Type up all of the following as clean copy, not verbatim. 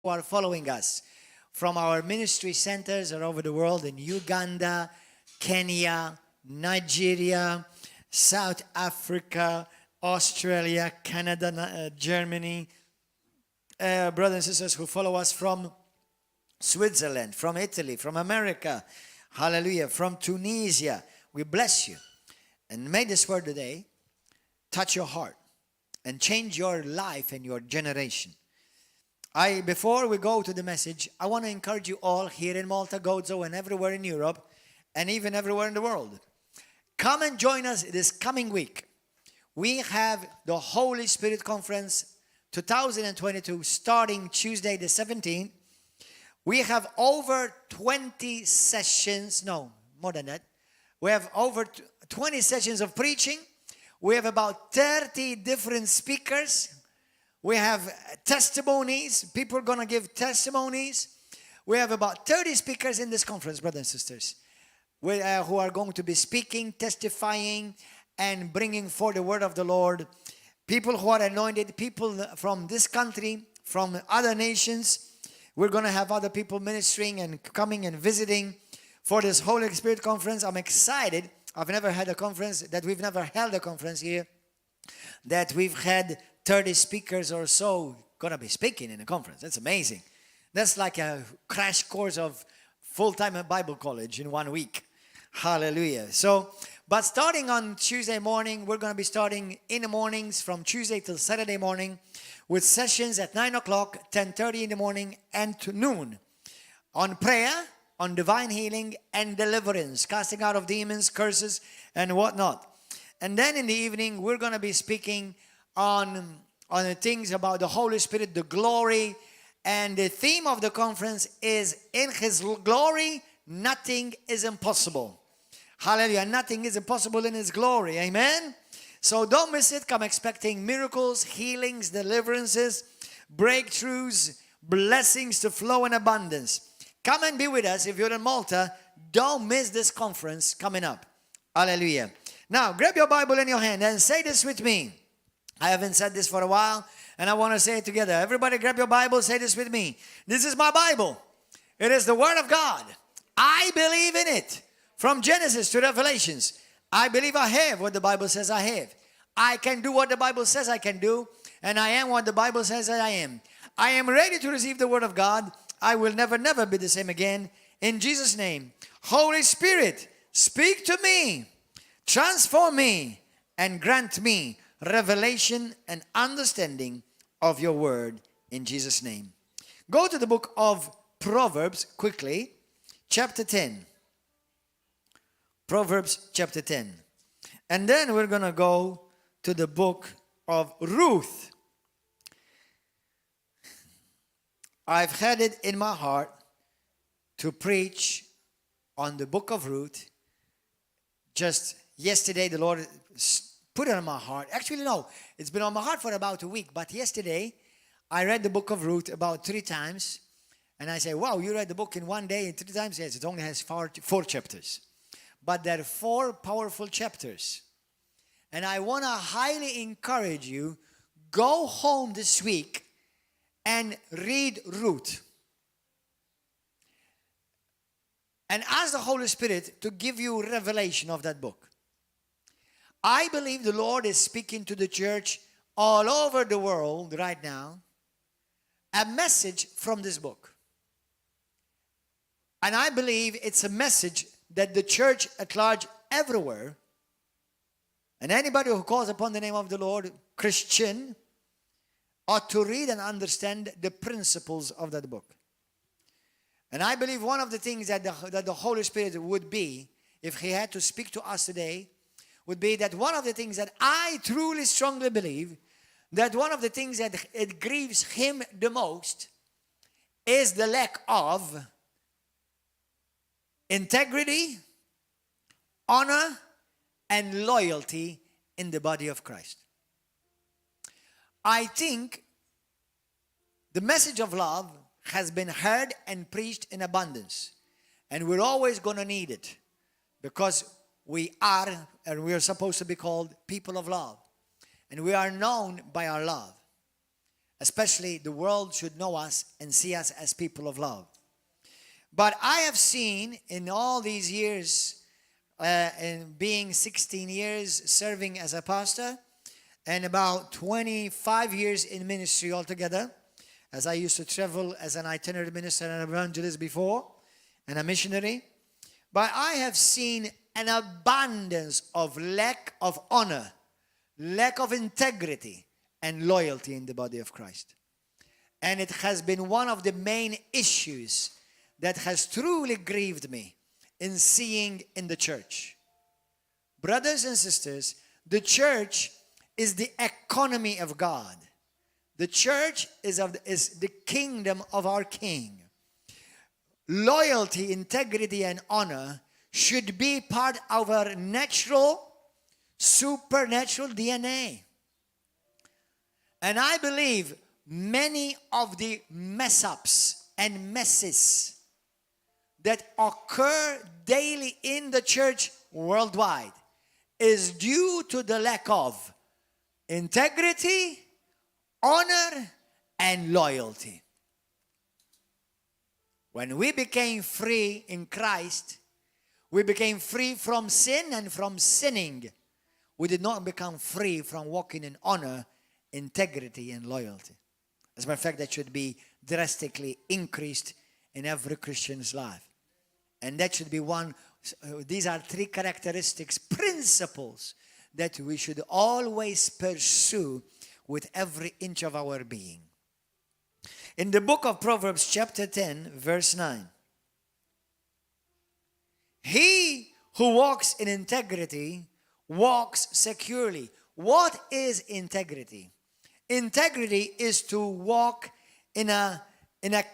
who are following us from our ministry centers all over the world in Uganda, Kenya, Nigeria, South Africa, Australia, Canada, Germany. Brothers and sisters who follow us from Switzerland, from Italy, from America, hallelujah, from Tunisia. We bless you. And may this word today touch your heart and change your life and your generation. Before we go to the message, I want to encourage you all here in Malta, Gozo, and everywhere in Europe, and even everywhere in the world. Come and join us this coming week. We have the Holy Spirit Conference 2022 starting Tuesday the 17th. We have over 20 sessions, no, more than that. We have over 20 sessions of preaching. We have about 30 different speakers. We have testimonies. People are going to give testimonies. We have about 30 speakers in this conference, brothers and sisters, who are going to be speaking, testifying, and bringing forth the word of the Lord. People who are anointed, people from this country, from other nations. We're going to have other people ministering and coming and visiting for this Holy Spirit Conference. I'm excited. I've never had a conference, that we've never held a conference here, that we've had 30 speakers or so going to be speaking in a conference. That's amazing. That's like a crash course of full-time Bible college in 1 week. Hallelujah. But starting on Tuesday morning, we're going to be starting in the mornings from Tuesday till Saturday morning with sessions at 9 o'clock, 10:30 in the morning, and to noon on prayer, on divine healing and deliverance, casting out of demons, curses, and whatnot. And then in the evening, we're going to be speaking on the things about the Holy Spirit, the glory, and the theme of the conference is, in His glory, nothing is impossible. Hallelujah. Nothing is impossible in His glory. Amen. So don't miss it. Come expecting miracles, healings, deliverances, breakthroughs, blessings to flow in abundance. Come and be with us. If you're in Malta, don't miss this conference coming up. Hallelujah. Now, grab your Bible in your hand and say this with me. I haven't said this for a while, and I want to say it together. Everybody grab your Bible, say this with me. This is my Bible. It is the Word of God. I believe in it. From Genesis to Revelations, I believe I have what the Bible says I have. I can do what the Bible says I can do, and I am what the Bible says I am. I am ready to receive the Word of God. I will never be the same again. In Jesus' name, Holy Spirit, speak to me, transform me, and grant me revelation and understanding of your Word in Jesus' name. Go to the book of Proverbs quickly, chapter 10. Proverbs chapter 10. And then we're going to go to the book of Ruth. I've had it in my heart to preach on the book of Ruth. Just yesterday, the Lord put it on my heart. Actually, no, it's been on my heart for about a week. But yesterday, I read the book of Ruth about 3 times. And I say, wow, you read the book in 1 day and 3 times? Yes, it only has 4 chapters. But there are 4 powerful chapters. And I want to highly encourage you, go home this week and read Ruth. And ask the Holy Spirit to give you revelation of that book. I believe the Lord is speaking to the church all over the world right now, a message from this book. And I believe it's a message that the church at large everywhere, and anybody who calls upon the name of the Lord, Christian, ought to read and understand the principles of that book. And I believe one of the things that the Holy Spirit would be, if He had to speak to us today, would be that one of the things that I truly strongly believe, that one of the things that it grieves Him the most is the lack of integrity, honor, and loyalty in the body of Christ. I think the message of love has been heard and preached in abundance. And we're always going to need it because we are, and we are supposed to be called people of love. And we are known by our love. Especially the world should know us and see us as people of love. But I have seen in all these years, in being 16 years serving as a pastor, and about 25 years in ministry altogether, as I used to travel as an itinerant minister and evangelist before, and a missionary. But I have seen an abundance of lack of honor, lack of integrity, and loyalty in the body of Christ. And it has been one of the main issues that has truly grieved me in seeing in the church. Brothers and sisters, the church is the economy of God. The church is the kingdom of our King. Loyalty, integrity, and honor should be part of our natural, supernatural DNA. And I believe many of the mess-ups and messes that occur daily in the church worldwide is due to the lack of integrity, honor, and loyalty. When we became free in Christ, we became free from sin and from sinning. We did not become free from walking in honor, integrity, and loyalty. As a matter of fact, that should be drastically increased in every Christian's life. And that should be one, these are three characteristics, principles that we should always pursue with every inch of our being. In the book of Proverbs chapter 10, verse 9, he who walks in integrity walks securely. What is integrity? Integrity is to walk in a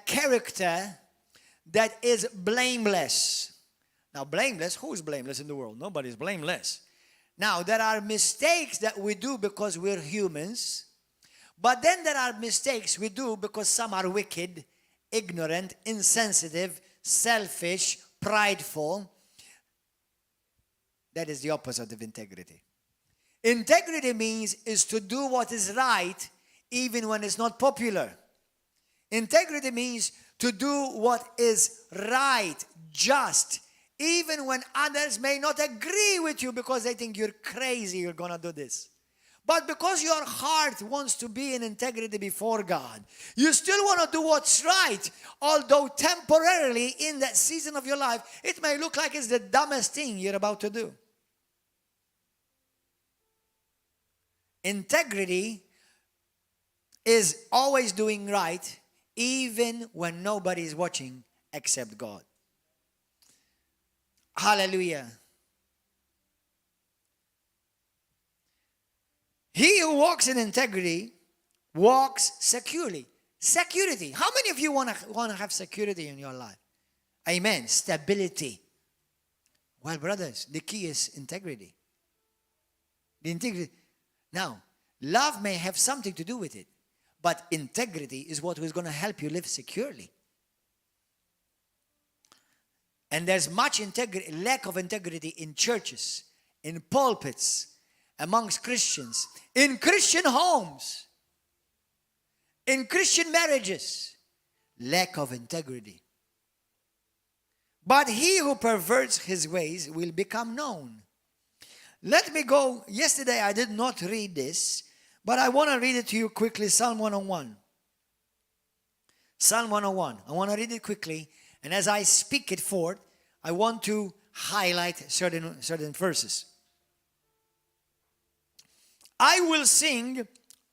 character that is blameless. Now, blameless, who is blameless in the world? Nobody is blameless. Now, there are mistakes that we do because we're humans, but then there are mistakes we do because some are wicked, ignorant, insensitive, selfish, prideful. That is the opposite of integrity. Integrity means is to do what is right even when it's not popular. Integrity means to do what is right, just, even when others may not agree with you because they think you're crazy, you're going to do this. But because your heart wants to be in integrity before God, you still want to do what's right, although temporarily in that season of your life, it may look like it's the dumbest thing you're about to do. Integrity is always doing right, even when nobody is watching except God. Hallelujah. He who walks in integrity walks securely. Security. How many of you want to have security in your life? Amen. Stability. Well, brothers, the key is integrity. The integrity. Now, love may have something to do with it, but integrity is what is going to help you live securely. And there's much lack of integrity in churches, in pulpits, amongst Christians, in Christian homes, in Christian marriages. Lack of integrity. But he who perverts his ways will become known. Let me go. Yesterday I did not read this, but I want to read it to you quickly. Psalm 101. Psalm 101. I want to read it quickly. And as I speak it forth, I want to highlight certain verses. I will sing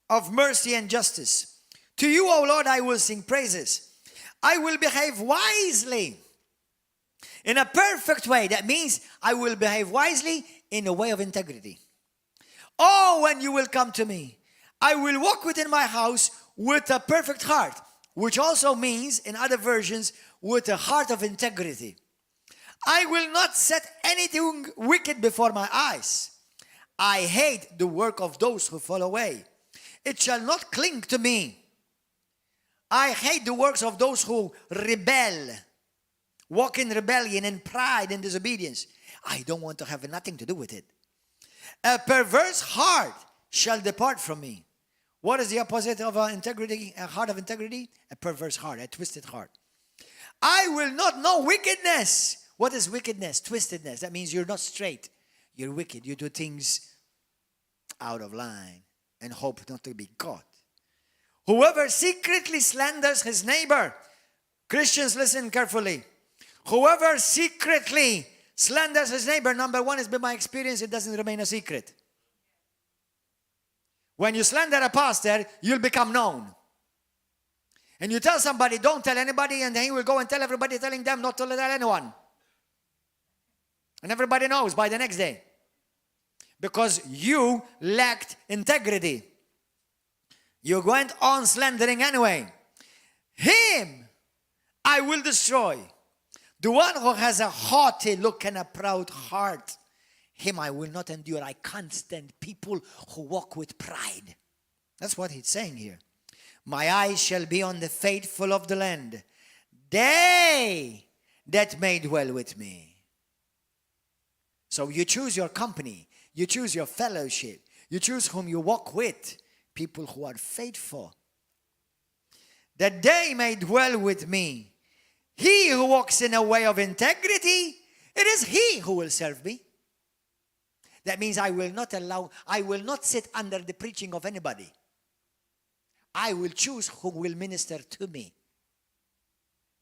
of mercy and justice. To you, O Lord, I will sing praises. I will behave wisely in a perfect way. That means I will behave wisely in a way of integrity. Oh, when you will come to me, I will walk within my house with a perfect heart, which also means, in other versions, with a heart of integrity. I will not set anything wicked before my eyes. I hate the work of those who fall away. It shall not cling to me. I hate the works of those who rebel, walk in rebellion and pride and disobedience. I don't want to have nothing to do with it. A perverse heart shall depart from me. What is the opposite of integrity? A heart of integrity? A perverse heart, a twisted heart. I will not know wickedness. What is wickedness? Twistedness. That means you're not straight. You're wicked. You do things out of line and hope not to be caught. Whoever secretly slanders his neighbor. Christians, listen carefully. Whoever secretly slanders his neighbor, number one is by my experience, it doesn't remain a secret. When you slander a pastor, you'll become known. And you tell somebody, don't tell anybody, and then he will go and tell everybody, telling them not to tell anyone. And everybody knows by the next day. Because you lacked integrity. You went on slandering anyway. Him I will destroy. The one who has a haughty look and a proud heart, him I will not endure. I can't stand people who walk with pride. That's what he's saying here. My eyes shall be on the faithful of the land, they that may dwell with me. So you choose your company, you choose your fellowship, you choose whom you walk with, people who are faithful, that they may dwell with me. He who walks in a way of integrity, it is he who will serve me. That means I will not sit under the preaching of anybody. I will choose who will minister to me.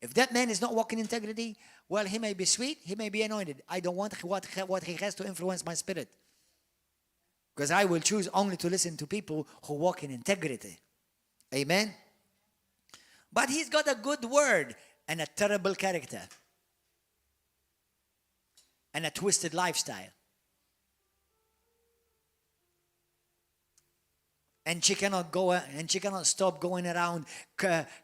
If that man is not walking in integrity, well, he may be sweet, he may be anointed. I don't want what he has to influence my spirit. Because I will choose only to listen to people who walk in integrity. Amen? But he's got a good word and a terrible character. And a twisted lifestyle. And she cannot stop going around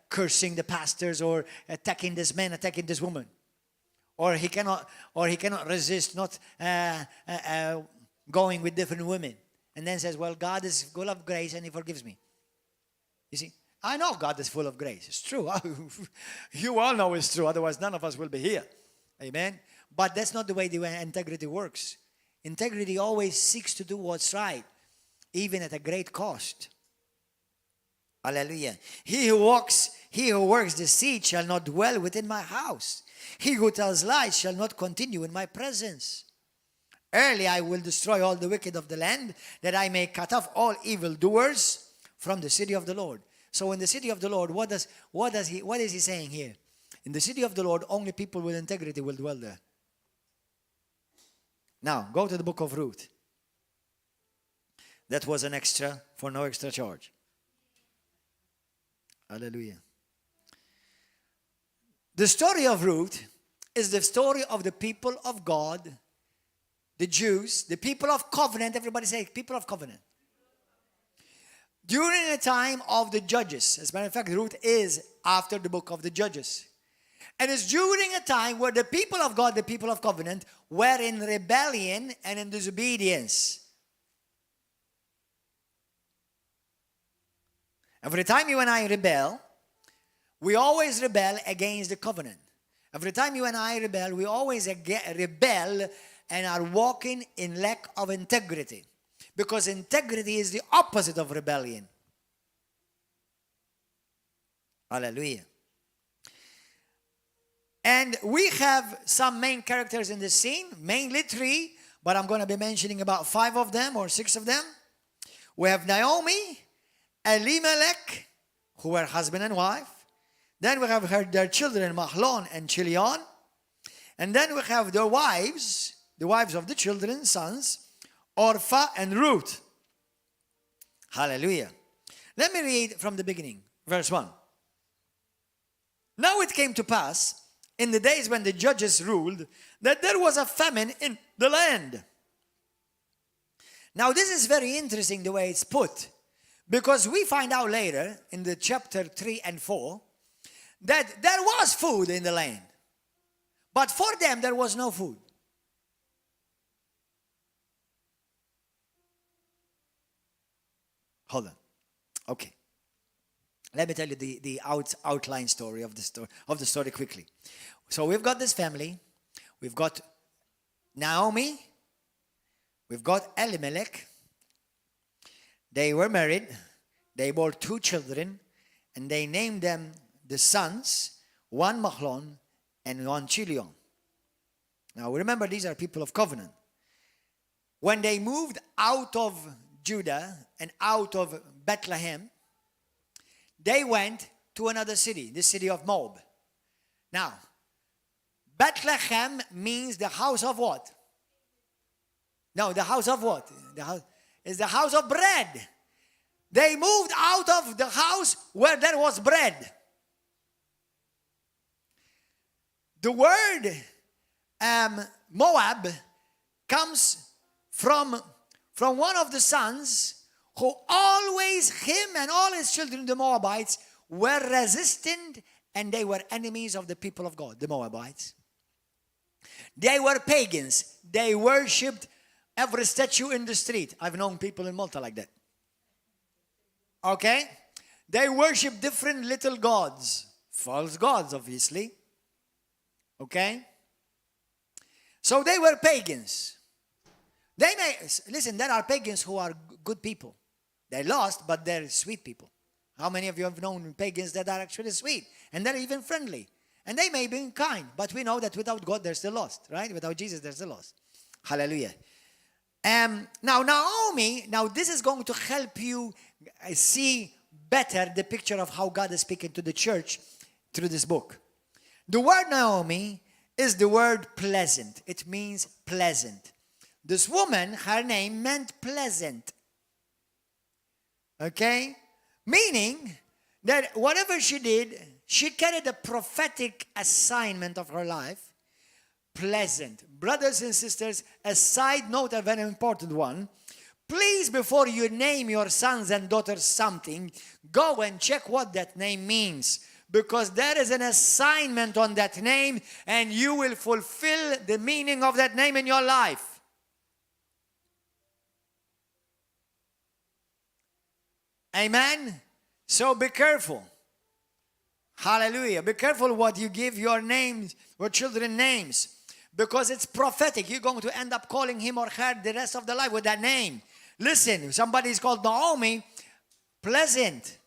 cursing the pastors or attacking this man, attacking this woman. Or he cannot resist not going with different women. And then says, well, God is full of grace and he forgives me. You see, I know God is full of grace. It's true. You all know it's true. Otherwise, none of us will be here. Amen. But that's not the way integrity works. Integrity always seeks to do what's right, even at a great cost. Hallelujah. He who works deceit shall not dwell within my house. He who tells lies shall not continue in my presence. Early I will destroy all the wicked of the land, that I may cut off all evildoers from the city of the Lord. So in the city of the Lord, what is he saying here? In the city of the Lord, only people with integrity will dwell there. Now, go to the book of Ruth. That was an extra for no extra charge. Hallelujah. The story of Ruth is the story of the people of God, the Jews, the people of covenant. Everybody say people of covenant. During the time of the Judges. As a matter of fact, Ruth is after the book of the Judges. And it's during a time where the people of God, the people of covenant, were in rebellion and in disobedience. Every time you and I rebel, we always rebel against the covenant. Every time you and I rebel, we always rebel and are walking in lack of integrity. Because integrity is the opposite of rebellion. Hallelujah. And we have some main characters in the scene, mainly 3, but I'm going to be mentioning about 5 of them or 6 of them. We have Naomi, Elimelech, who were husband and wife. Then we have their children, Mahlon and Chilion. And then we have their wives, the wives of the children, sons, Orpha and Ruth. Hallelujah. Let me read from the beginning, verse 1. Now it came to pass, in the days when the judges ruled, that there was a famine in the land. Now this is very interesting the way it's put, because we find out later in the chapter 3 and 4 that there was food in the land. But for them there was no food. Hold on. Okay. Let me tell you the outline story of the story quickly. So we've got this family. We've got Naomi. We've got Elimelech. They were married. They bore 2 children, and they named them the sons, one Mahlon and one Chilion. Now remember, these are people of covenant. When they moved out of Judah and out of Bethlehem, they went to another city, the city of Moab. Now, Bethlehem means the house of what? No, the house of what? It's the house of bread. They moved out of the house where there was bread. The word Moab comes from one of the sons who always, him and all his children, the Moabites, were resistant, and they were enemies of the people of God, the Moabites. They were pagans. They worshipped every statue in the street. I've known people in Malta like that. Okay? They worship different little gods. False gods, obviously. Okay? So they were pagans. Listen, there are pagans who are good people. They're lost, but they're sweet people. How many of you have known pagans that are actually sweet? And they're even friendly. And they may be kind, but we know that without God, they're still lost, right? Without Jesus, they're still lost. Hallelujah. Now, Naomi, this is going to help you see better the picture of how God is speaking to the church through this book. The word Naomi is the word pleasant. It means pleasant. This woman, her name meant pleasant. Okay? Meaning that whatever she did, she carried a prophetic assignment of her life. Pleasant. Brothers and sisters, a side note, a very important one. Please, before you name your sons and daughters something, go and check what that name means. Because there is an assignment on that name, and you will fulfill the meaning of that name in your life. Amen? So be careful. Hallelujah. Be careful what you give your names, your children names. Because it's prophetic. You're going to end up calling him or her the rest of the life with that name. Listen, somebody is called Naomi, pleasant.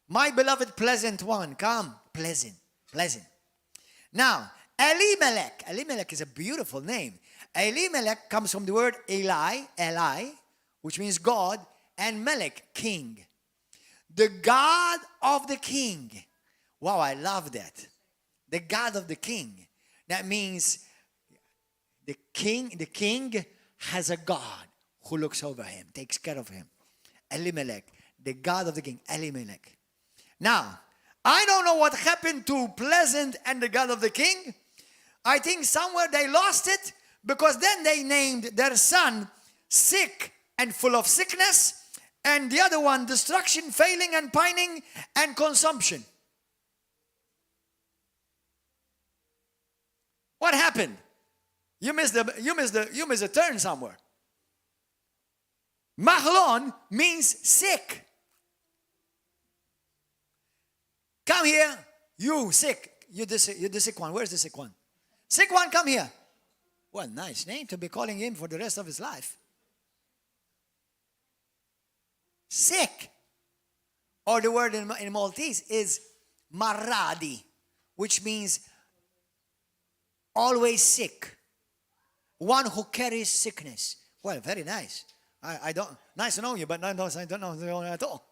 My beloved pleasant one. Come, pleasant, pleasant. Now, Elimelech. Elimelech is a beautiful name. Elimelech comes from the word Eli, which means God, and Melech, king. The God of the king. Wow, I love that. The God of the king. That means the king has a God who looks over him, takes care of him. Elimelech, the God of the king, Elimelech. Now, I don't know what happened to Pleasant and the God of the king. I think somewhere they lost it, because then they named their son Sick and Full of Sickness, and the other one Destruction, Failing and Pining and Consumption. What happened? You missed a turn somewhere. Mahlon means sick. Come here, you sick. You're the sick one. Where's the sick one? Sick one, come here. Well, nice name to be calling him for the rest of his life. Sick. Or the word in Maltese is marradi, which means always sick. One who carries sickness. Well, very nice. I don't, nice to know you, but I don't know you at all.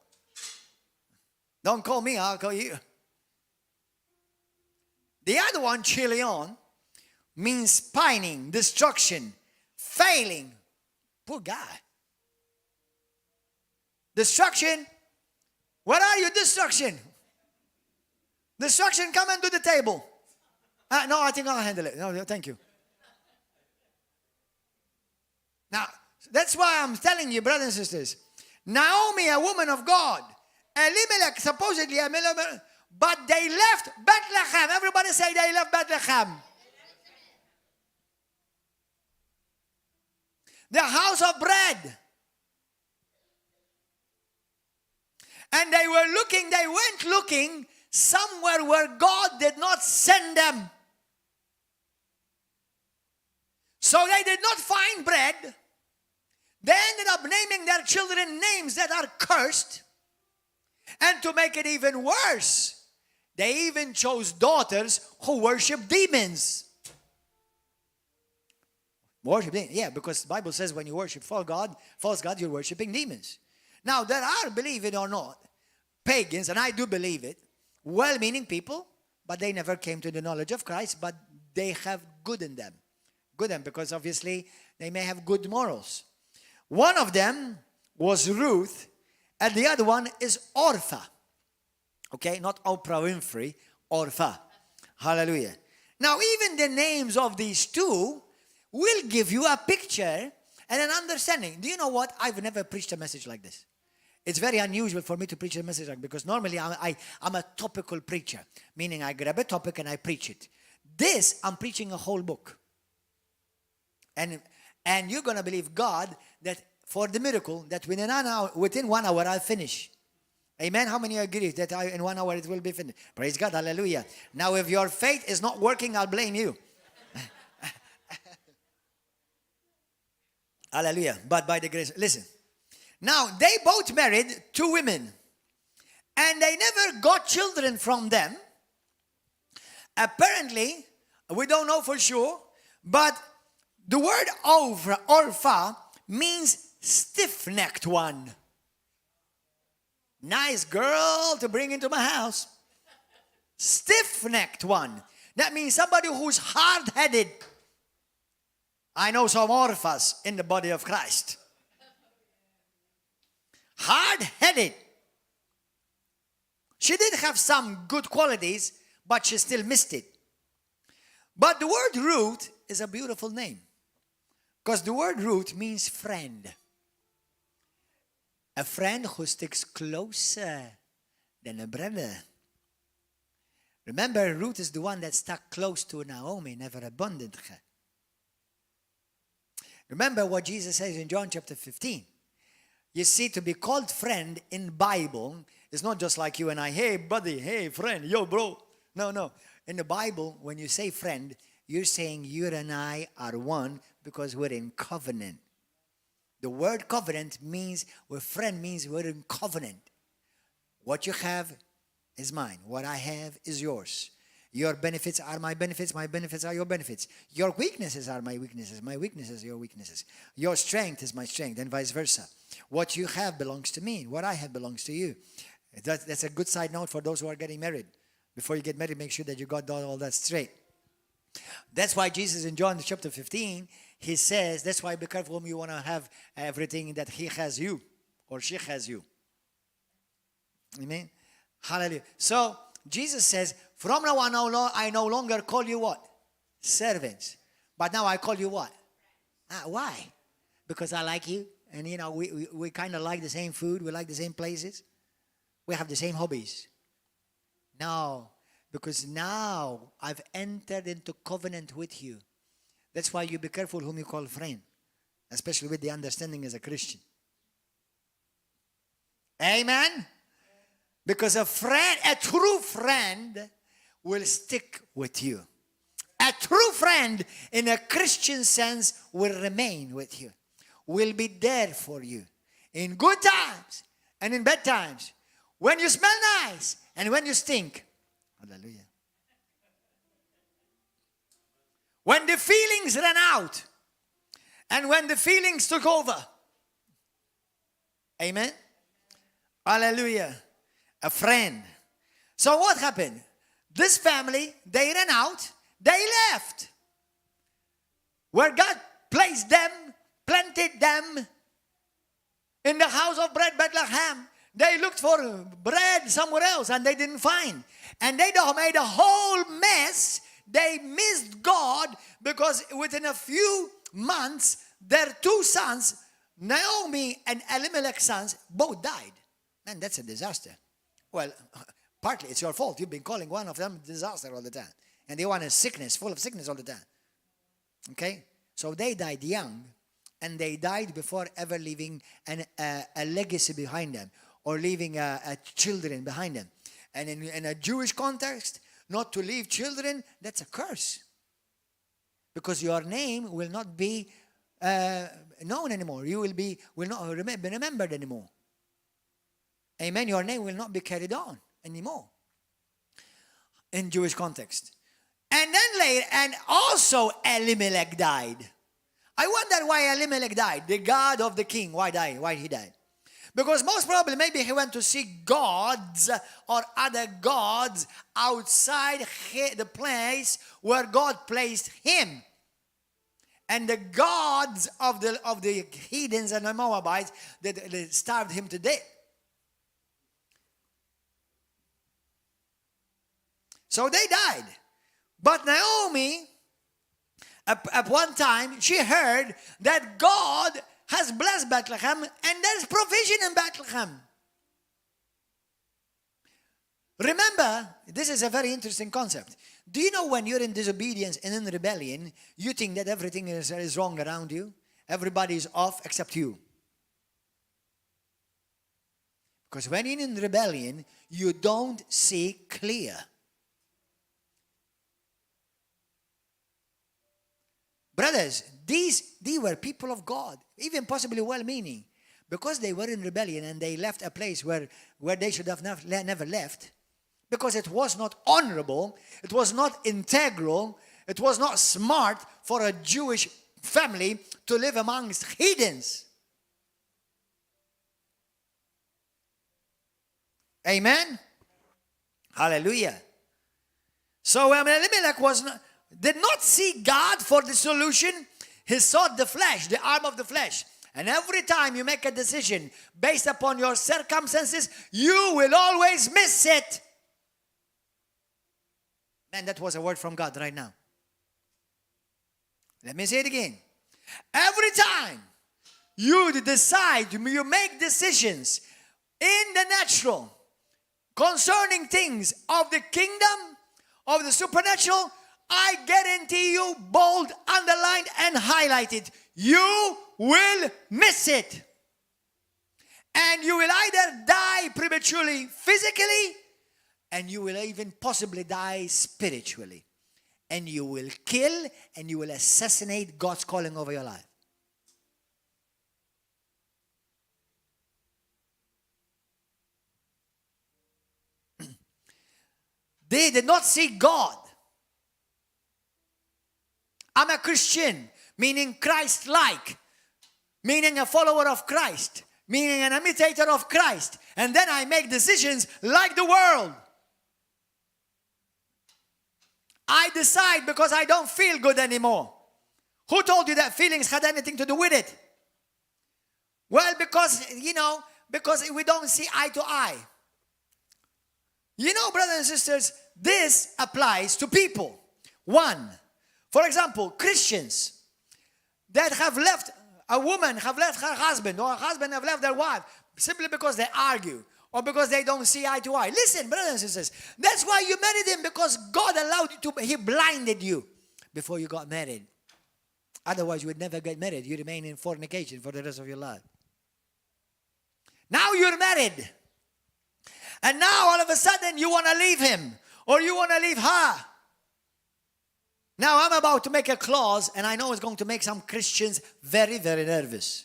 Don't call me, I'll call you. The other one, Chilion, means pining, destruction, failing. Poor guy. Destruction. Where are you, destruction? Destruction, come and do the table. No, I think I'll handle it. No, thank you. Now, that's why I'm telling you, brothers and sisters. Naomi, a woman of God. Elimelech, supposedly, but they left Bethlehem. Everybody say they left Bethlehem. The house of bread. And they went looking somewhere where God did not send them. So they did not find bread. They ended up naming their children names that are cursed. And to make it even worse, they even chose daughters who worship demons. Worship demons. Yeah, because the Bible says when you worship false God, you're worshiping demons. Now, there are, believe it or not, pagans, and I do believe it, well-meaning people, but they never came to the knowledge of Christ, but they have good in them. Good in them, because obviously they may have good morals. One of them was Ruth, and the other one is Orpha. Okay, not Oprah Winfrey, Orpha. Hallelujah. Now, even the names of these two will give you a picture and an understanding. Do you know what? I've never preached a message like this. It's very unusual for me to preach a message like this because normally I'm a topical preacher, meaning I grab a topic and I preach it. This, I'm preaching a whole book. And you're going to believe God that for the miracle that within 1 hour I'll finish. Amen. How many agree that in 1 hour it will be finished? Praise God. Hallelujah. Now, if your faith is not working, I'll blame you. Hallelujah. But by the grace, listen. Now, they both married 2 women. And they never got children from them. Apparently, we don't know for sure, but the word Orpha means stiff-necked one. Nice girl to bring into my house. Stiff-necked one. That means somebody who's hard-headed. I know some Orphas in the body of Christ. Hard-headed. She did have some good qualities, but she still missed it. But the word Ruth is a beautiful name. Because the word Ruth means friend. A friend who sticks closer than a brother. Remember, Ruth is the one that stuck close to Naomi, never abandoned her. Remember what Jesus says in John chapter 15. You see, to be called friend in Bible is not just like you and I. Hey, buddy. Hey, friend. Yo, bro. No. In the Bible, when you say friend, you're saying you and I are one because we're in covenant. The word covenant means, friend means we're in covenant. What you have is mine. What I have is yours. Your benefits are my benefits are your benefits. Your weaknesses are my weaknesses are your weaknesses. Your strength is my strength, and vice versa. What you have belongs to me. What I have belongs to you. That's a good side note for those who are getting married. Before you get married, make sure that you got all that straight. That's why Jesus in John chapter 15, he says, that's why be careful when you want to have everything that he has you or she has you. Amen. Hallelujah. So Jesus says, from now on, I no longer call you what? Servants. But now I call you what? Why? Because I like you. And you know, we kind of like the same food. We like the same places. We have the same hobbies. No. Because now I've entered into covenant with you. That's why you be careful whom you call friend. Especially with the understanding as a Christian. Amen? Because a true friend will stick with you. A true friend in a Christian sense will remain with you. Will be there for you. In good times and in bad times. When you smell nice and when you stink. Hallelujah. When the feelings ran out and when the feelings took over. Amen? Hallelujah. A friend. So what happened? This family, they ran out, they left. Where God placed them, planted them in the house of bread, Bethlehem. They looked for bread somewhere else and they didn't find. And they made a whole mess. They missed God because within a few months, their 2 sons, Naomi and Elimelech's sons, both died. Man, that's a disaster. Well, partly it's your fault. You've been calling one of them disaster all the time. And the one is sickness, full of sickness all the time. Okay? So they died young. And they died before ever leaving a legacy behind them. Or leaving children behind them. And in a Jewish context, not to leave children, that's a curse. Because your name will not be known anymore. You will not be remembered anymore. Amen. Your name will not be carried on anymore in Jewish context. And then later, and also Elimelech died. I wonder why Elimelech died, the God of the king. Why he died? Because most probably maybe he went to see gods or other gods outside the place where God placed him. And the gods of the heathens and the Moabites, they starved him to death. So they died. But Naomi, at one time, she heard that God has blessed Bethlehem and there's provision in Bethlehem. Remember, this is a very interesting concept. Do you know when you're in disobedience and in rebellion, you think that everything is wrong around you? Everybody is off except you. Because when you're in rebellion, you don't see clear. Brothers, these were people of God, even possibly well-meaning. Because they were in rebellion and they left a place where they should have never left, because it was not honorable, it was not integral, it was not smart for a Jewish family to live amongst heathens. Amen? Hallelujah. So Elimelech did not seek God for the solution. He sought the flesh, the arm of the flesh. And every time you make a decision based upon your circumstances, you will always miss it. And that was a word from God right now. Let me say it again. Every time you decide, you make decisions in the natural concerning things of the kingdom, of the supernatural, I guarantee you, bold, underlined, and highlighted, you will miss it. And you will either die prematurely physically, and you will even possibly die spiritually. And you will kill and you will assassinate God's calling over your life. They did not seek God. I'm a Christian, meaning Christ-like, meaning a follower of Christ, meaning an imitator of Christ. And then I make decisions like the world. I decide because I don't feel good anymore. Who told you that feelings had anything to do with it? Well, because we don't see eye to eye. You know, brothers and sisters, this applies to people. One, for example, Christians that have left, a woman have left her husband, or a husband have left their wife, simply because they argue, or because they don't see eye to eye. Listen, brothers and sisters, that's why you married him, because God allowed you to, he blinded you before you got married. Otherwise, you would never get married. You remain in fornication for the rest of your life. Now you're married. And now all of a sudden you want to leave him, or you want to leave her. Now I'm about to make a clause, and I know it's going to make some Christians very, very nervous.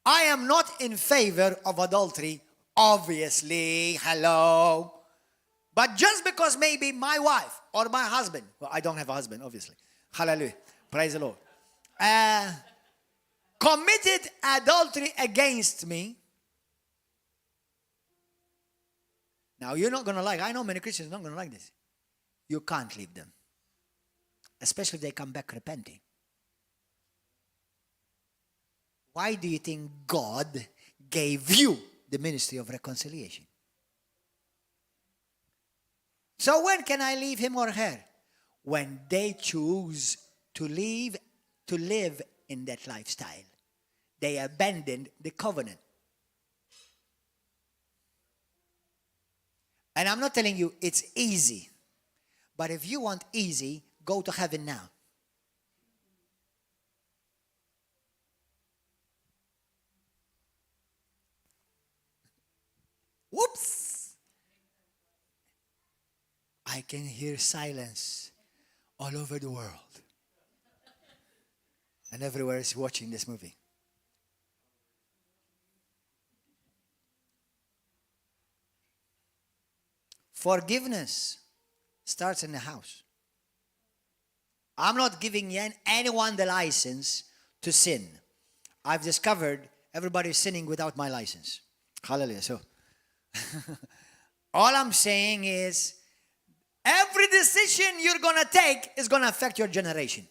I am not in favor of adultery, obviously, hello. But just because maybe my wife or my husband, well, I don't have a husband, obviously. Hallelujah. Praise the Lord. Committed adultery against me. Now, you're not going to like, I know many Christians are not going to like this. You can't leave them. Especially if they come back repenting. Why do you think God gave you the ministry of reconciliation? So when can I leave him or her? When they choose to live in that lifestyle. They abandoned the covenant. And I'm not telling you it's easy. But if you want easy, go to heaven now. Whoops! I can hear silence all over the world. And everywhere is watching this movie. Forgiveness starts in the house. I'm not giving anyone the license to sin. I've discovered everybody's sinning without my license. Hallelujah. So, all I'm saying is, every decision you're going to take is going to affect your generation.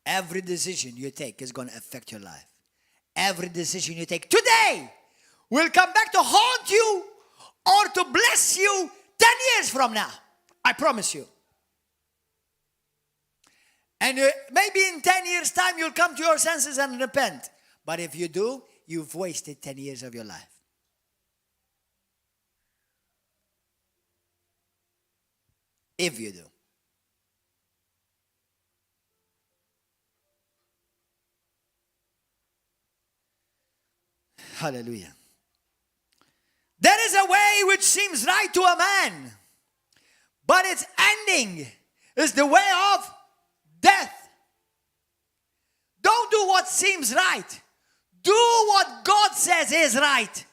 Every decision you take is going to affect your life. Every decision you take today will come back to haunt you or to bless you 10 years from now. I promise you. And maybe in 10 years' time, you'll come to your senses and repent. But if you do, you've wasted 10 years of your life. If you do. Hallelujah. There is a way which seems right to a man, but its ending is the way of death. Don't do what seems right. Do what God says is right.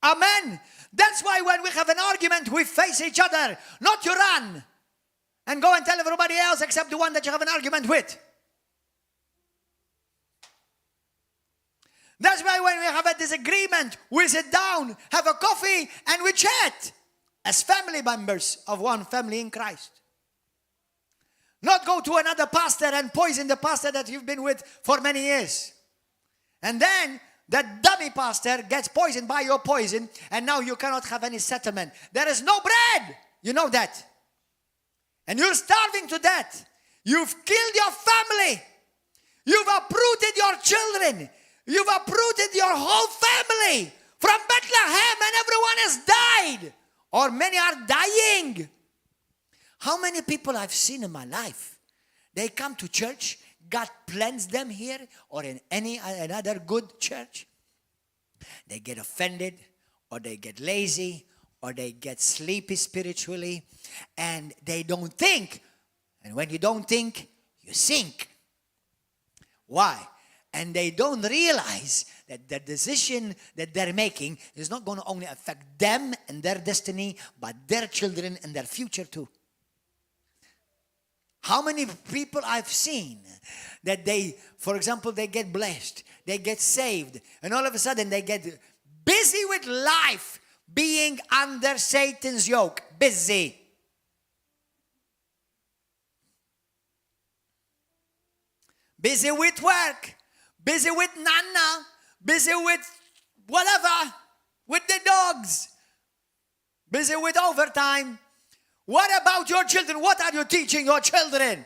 Amen. That's why when we have an argument, we face each other, not you run and go and tell everybody else except the one that you have an argument with. That's why when we have a disagreement, we sit down, have a coffee, and we chat as family members of one family in Christ. Not go to another pastor and poison the pastor that you've been with for many years. And then that dummy pastor gets poisoned by your poison, and now you cannot have any settlement. There is no bread. You know that. And you're starving to death. You've killed your family. You've uprooted your children. You've uprooted your whole family from Bethlehem, and everyone has died. Or many are dying. How many people I've seen in my life? They come to church, God plants them here or in any another good church. They get offended, or they get lazy, or they get sleepy spiritually, and they don't think. And when you don't think, you sink. Why? And they don't realize that the decision that they're making is not going to only affect them and their destiny, but their children and their future too. How many people I've seen that they, for example, they get blessed, they get saved, and all of a sudden they get busy with life, being under Satan's yoke. Busy. Busy with work. Busy with Nana, busy with whatever, with the dogs, busy with overtime. What about your children? What are you teaching your children?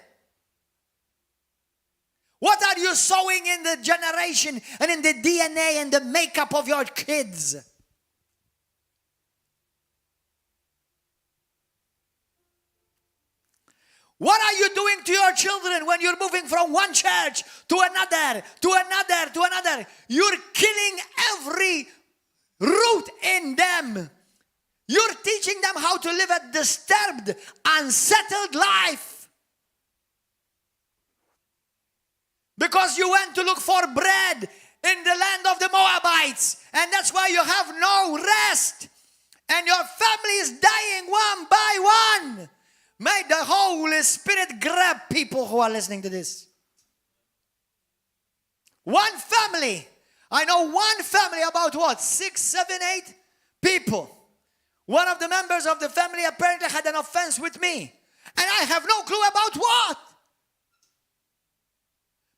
What are you sowing in the generation and in the DNA and the makeup of your kids? What are you doing to your children when you're moving from one church to another, to another, to another? You're killing every root in them. You're teaching them how to live a disturbed, unsettled life. Because you went to look for bread in the land of the Moabites. And that's why you have no rest. And your family is dying one by one. May the Holy Spirit grab people who are listening to this. One family. I know one family, about what? 6, 7, 8 people. One of the members of the family apparently had an offense with me. And I have no clue about what.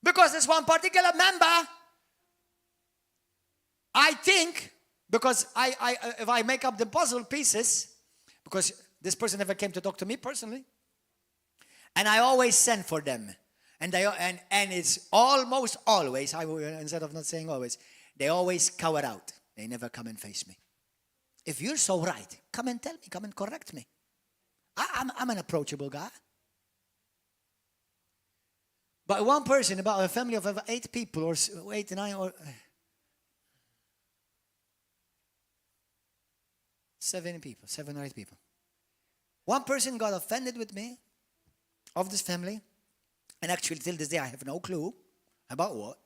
Because this one particular member, I think, because if I make up the puzzle pieces, because this person never came to talk to me personally. And I always send for them. And it's almost always, instead of not saying always, they always cower out. They never come and face me. If you're so right, come and tell me, come and correct me. I'm an approachable guy. But one person, about a family of 8 people, or 8, 9, or 7 people, 7 or 8 people. One person got offended with me, of this family, and actually till this day I have no clue about what.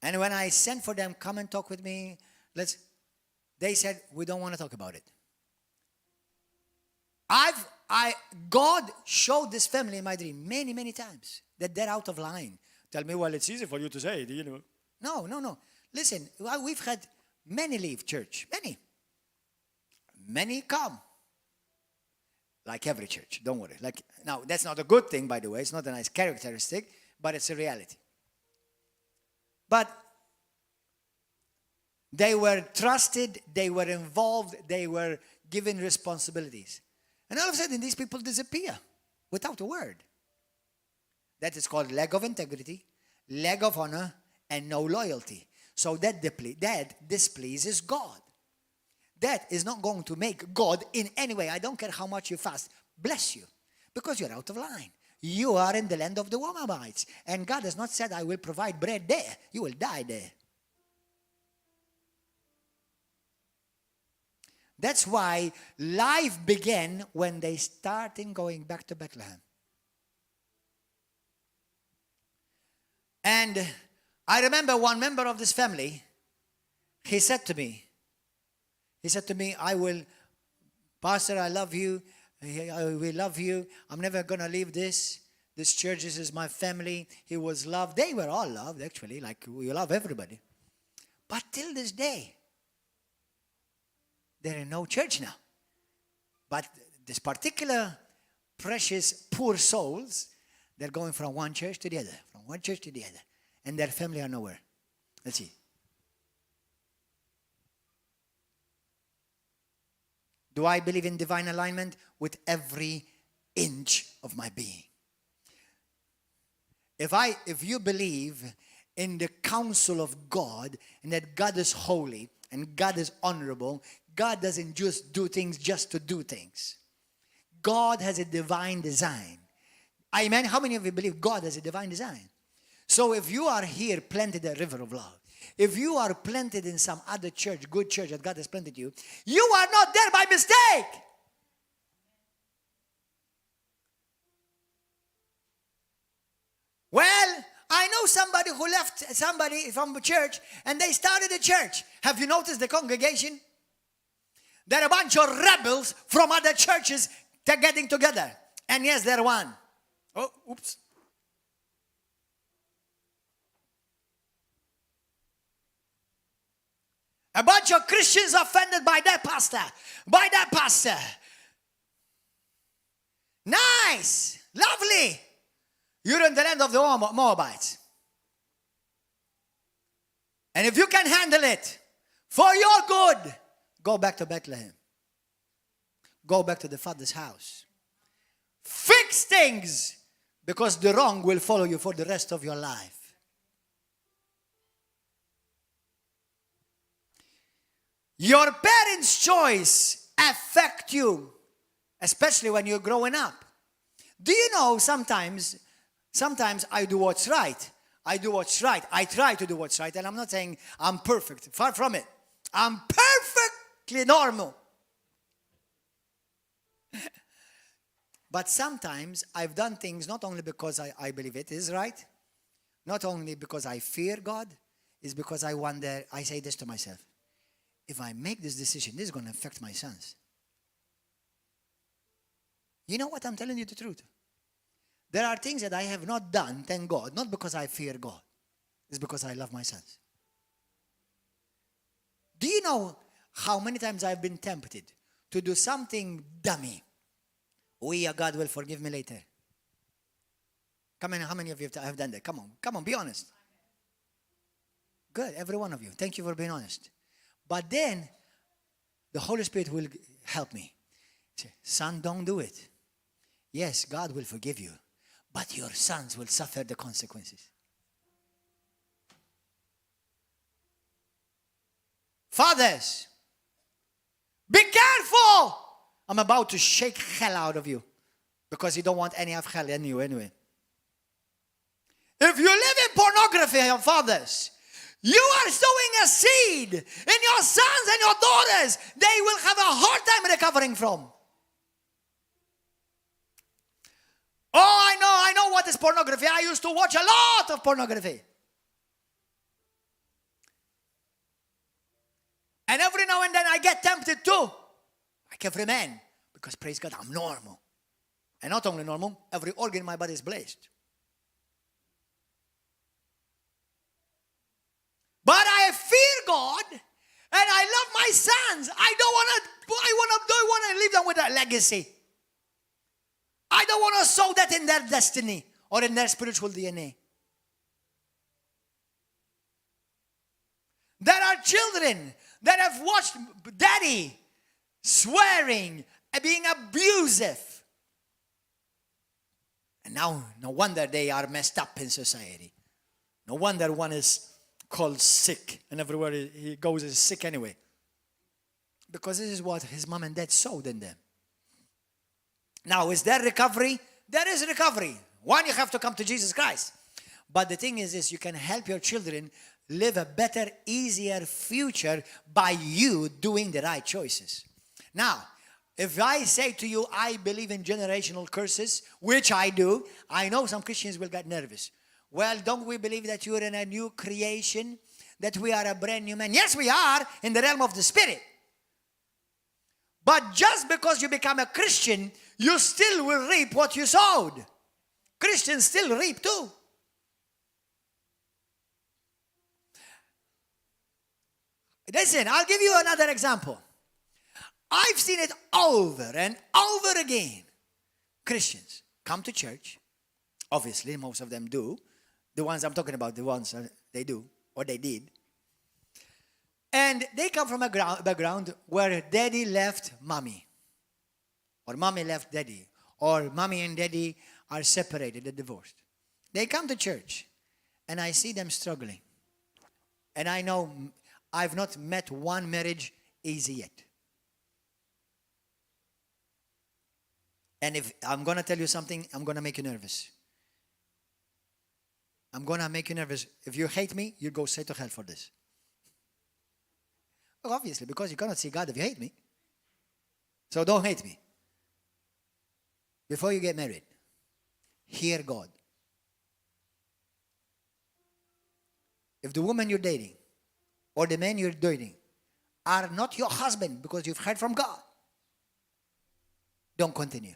And when I sent for them, come and talk with me, They said, we don't want to talk about it. God showed this family in my dream many, many times that they're out of line. Tell me, well, it's easy for you to say, you know. No. Listen, we've had many leave church. Many come. Like every church, don't worry. Now, that's not a good thing, by the way. It's not a nice characteristic, but it's a reality. But they were trusted, they were involved, they were given responsibilities. And all of a sudden, these people disappear without a word. That is called lack of integrity, lack of honor, and no loyalty. So that displeases God. That is not going to make God in any way, I don't care how much you fast, bless you. Because you're out of line. You are in the land of the Moabites. And God has not said, I will provide bread there. You will die there. That's why life began when they started going back to Bethlehem. And I remember one member of this family, he said to me, Pastor, I love you. We love you. I'm never going to leave this. This church, this is my family. He was loved. They were all loved, actually, like we love everybody. But till this day, there is no church now. But this particular precious, poor souls, they're going from one church to the other, and their family are nowhere. Let's see. Do I believe in divine alignment? With every inch of my being. If you believe in the counsel of God, and that God is holy, and God is honorable, God doesn't just do things just to do things. God has a divine design. Amen? How many of you believe God has a divine design? So if you are here planted a river of love, if you are planted in some other church, good church that God has planted you, you are not there by mistake. Well, I know somebody who left somebody from the church and they started a church. Have you noticed the congregation? They're a bunch of rebels from other churches. They're getting together. And yes, they're one. Oh, oops. A bunch of Christians offended by their pastor. Nice. Lovely. You're in the land of the Moabites. And if you can handle it for your good, go back to Bethlehem. Go back to the Father's house. Fix things, because the wrong will follow you for the rest of your life. Your parents' choice affect you, especially when you're growing up. Do you know sometimes I do what's right. I try to do what's right. And I'm not saying I'm perfect. Far from it. I'm perfectly normal. But sometimes I've done things not only because I believe it is right, not only because I fear God, it's because I wonder, I say this to myself, if I make this decision, this is going to affect my sons. You know what? I'm telling you the truth. There are things that I have not done, thank God, not because I fear God. It's because I love my sons. Do you know how many times I've been tempted to do something dummy? Oh yeah, God will forgive me later. Come on, how many of you have done that? Come on, be honest. Good, every one of you. Thank you for being honest. But then, the Holy Spirit will help me. Say, son, don't do it. Yes, God will forgive you, but your sons will suffer the consequences. Fathers, be careful! I'm about to shake hell out of you, because you don't want any of hell in you anyway. If you live in pornography, your fathers, you are sowing a seed in your sons and your daughters they will have a hard time recovering from. Oh, I know what is pornography. I used to watch a lot of pornography. And every now and then I get tempted too. Like every man. Because praise God, I'm normal. And not only normal, every organ in my body is blessed. But I fear God and I love my sons. I want to leave them with a legacy. I don't want to sow that in their destiny or in their spiritual DNA. There are children that have watched daddy swearing and being abusive. And now, no wonder they are messed up in society. No wonder one is called sick, and everywhere he goes is sick anyway. Because this is what his mom and dad sowed in them. Now, is there recovery? There is recovery. One, you have to come to Jesus Christ. But the thing is this, you can help your children live a better, easier future by you doing the right choices. Now, if I say to you, I believe in generational curses, which I do, I know some Christians will get nervous. Well, don't we believe that you're in a new creation? That we are a brand new man? Yes, we are in the realm of the Spirit. But just because you become a Christian, you still will reap what you sowed. Christians still reap too. Listen, I'll give you another example. I've seen it over and over again. Christians come to church. Obviously, most of them do. The ones I'm talking about, the ones they do, or they did. And they come from a background where daddy left mommy. Or mommy left daddy. Or mommy and daddy are separated, they're divorced. They come to church, and I see them struggling. And I know I've not met one marriage easy yet. And if I'm going to tell you something, I'm going to make you nervous. I'm going to make you nervous. If you hate me, you go straight to hell for this. Well, obviously, because you cannot see God if you hate me. So don't hate me. Before you get married, hear God. If the woman you're dating or the man you're dating are not your husband because you've heard from God, don't continue.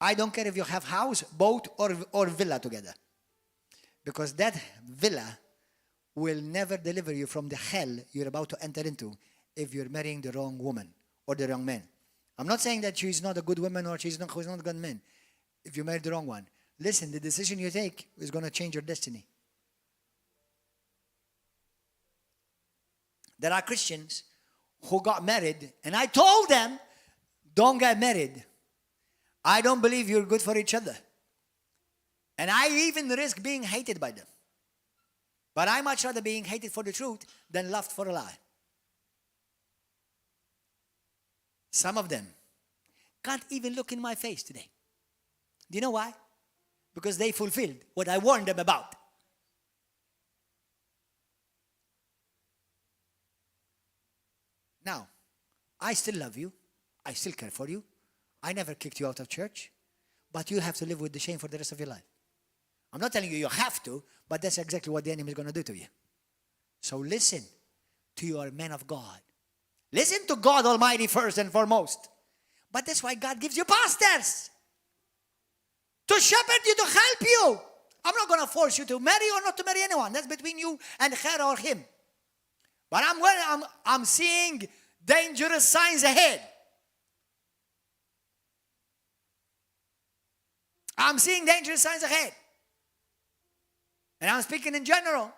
I don't care if you have house, boat, or villa together. Because that villa will never deliver you from the hell you're about to enter into if you're marrying the wrong woman or the wrong man. I'm not saying that she's not a good woman or she's not a good man. If you marry the wrong one, listen, the decision you take is going to change your destiny. There are Christians who got married, and I told them, don't get married. I don't believe you're good for each other. And I even risk being hated by them. But I much rather being hated for the truth than loved for a lie. Some of them can't even look in my face today. Do you know why? Because they fulfilled what I warned them about. Now, I still love you. I still care for you. I never kicked you out of church. But you have to live with the shame for the rest of your life. I'm not telling you you have to, but that's exactly what the enemy is going to do to you. So listen to your man of God. Listen to God Almighty first and foremost. But that's why God gives you pastors. To shepherd you, to help you. I'm not going to force you to marry or not to marry anyone. That's between you and her or him. But I'm seeing dangerous signs ahead. I'm seeing dangerous signs ahead. And I'm speaking in general.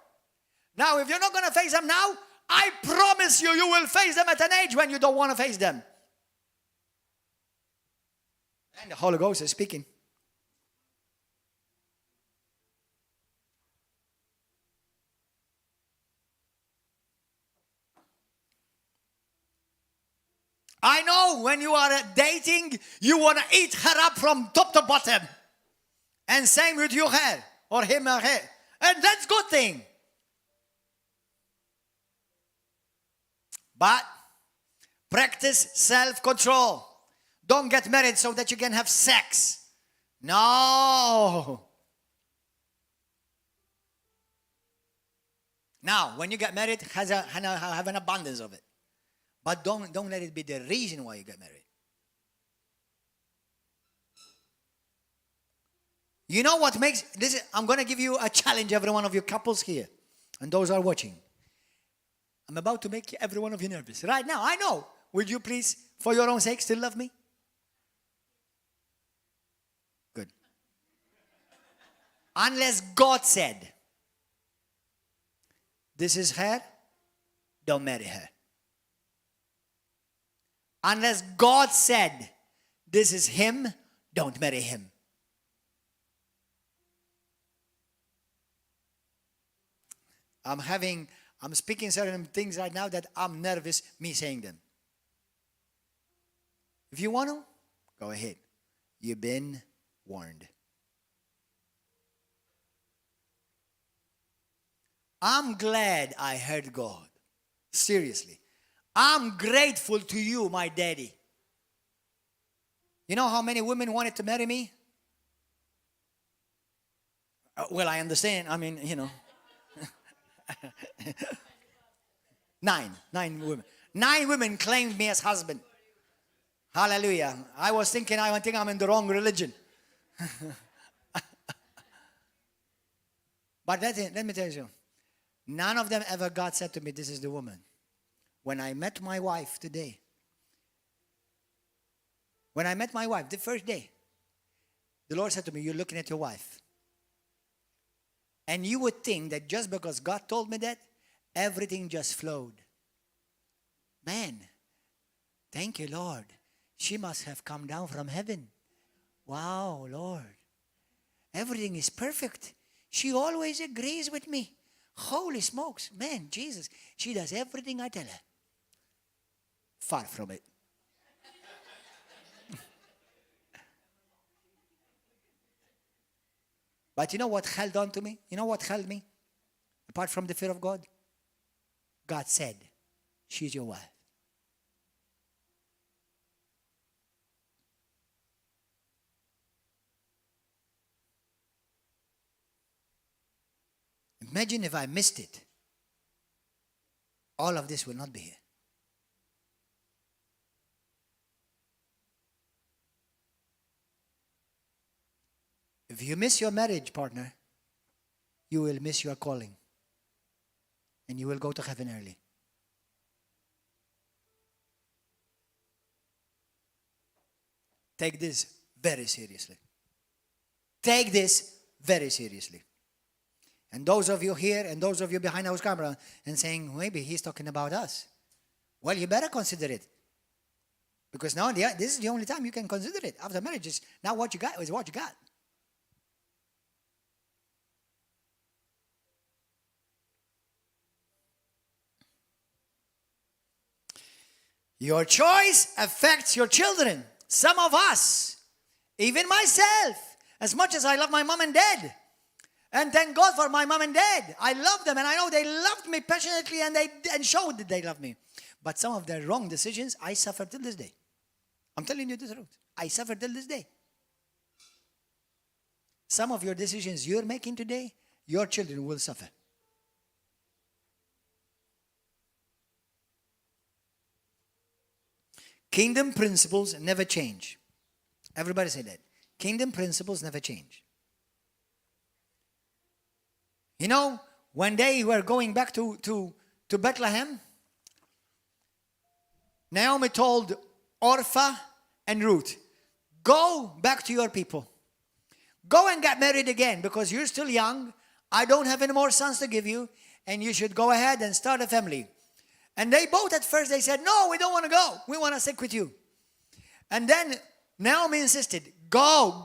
Now, if you're not going to face them now, I promise you, you will face them at an age when you don't want to face them. And the Holy Ghost is speaking. I know when you are dating, you want to eat her up from top to bottom. And same with your hair, or him or her. And that's a good thing. But practice self-control. Don't get married so that you can have sex. No. Now, when you get married, have an abundance of it. But don't let it be the reason why you get married. You know what makes this? I'm going to give you a challenge, every one of you couples here, and those who are watching. I'm about to make every one of you nervous. Right now, I know. Would you please, for your own sake, still love me? Good. Unless God said, this is her, don't marry her. Unless God said, this is him, don't marry him. I'm speaking certain things right now that I'm nervous me saying them. If you want to, go ahead. You've been warned. I'm glad I heard God. Seriously. I'm grateful to you, my daddy. You know how many women wanted to marry me? Well, I understand. I mean, you know. 9 women. 9 women claimed me as husband. Hallelujah. I think I'm in the wrong religion. But let me tell you, none of them ever God said to me, this is the woman. When I met my wife today, the first day, the Lord said to me, you're looking at your wife. And you would think that just because God told me that, everything just flowed. Man, thank you, Lord. She must have come down from heaven. Wow, Lord. Everything is perfect. She always agrees with me. Holy smokes. Man, Jesus, she does everything I tell her. Far from it. But you know what held on to me? You know what held me? Apart from the fear of God? God said, she's your wife. Imagine if I missed it. All of this will not be here. If you miss your marriage partner, you will miss your calling. And you will go to heaven early. Take this very seriously. Take this very seriously. And those of you here and those of you behind our camera and saying, maybe he's talking about us. Well, you better consider it. Because now this is the only time you can consider it. After marriage is now what you got is what you got. Your choice affects your children. Some of us, even myself, as much as I love my mom and dad, and thank God for my mom and dad. I love them and I know they loved me passionately and showed that they love me. But some of their wrong decisions, I suffer till this day. I'm telling you the truth. I suffer till this day. Some of your decisions you're making today, your children will suffer. Kingdom principles never change. Everybody say that. Kingdom principles never change. You know, when they were going back to Bethlehem, Naomi told Orpha and Ruth, go back to your people. Go and get married again because you're still young. I don't have any more sons to give you. And you should go ahead and start a family. And they both at first, they said, no, we don't want to go. We want to stick with you. And then Naomi insisted, go.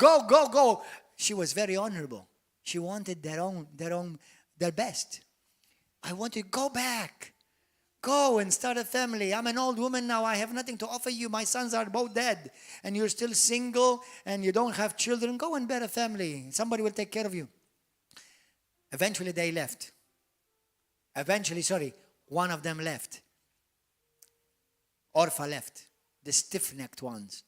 She was very honorable. She wanted their best. I want you to go back. Go and start a family. I'm an old woman now. I have nothing to offer you. My sons are both dead. And you're still single and you don't have children. Go and bear a family. Somebody will take care of you. Eventually they left. One of them left. Orpha left. The stiff-necked ones.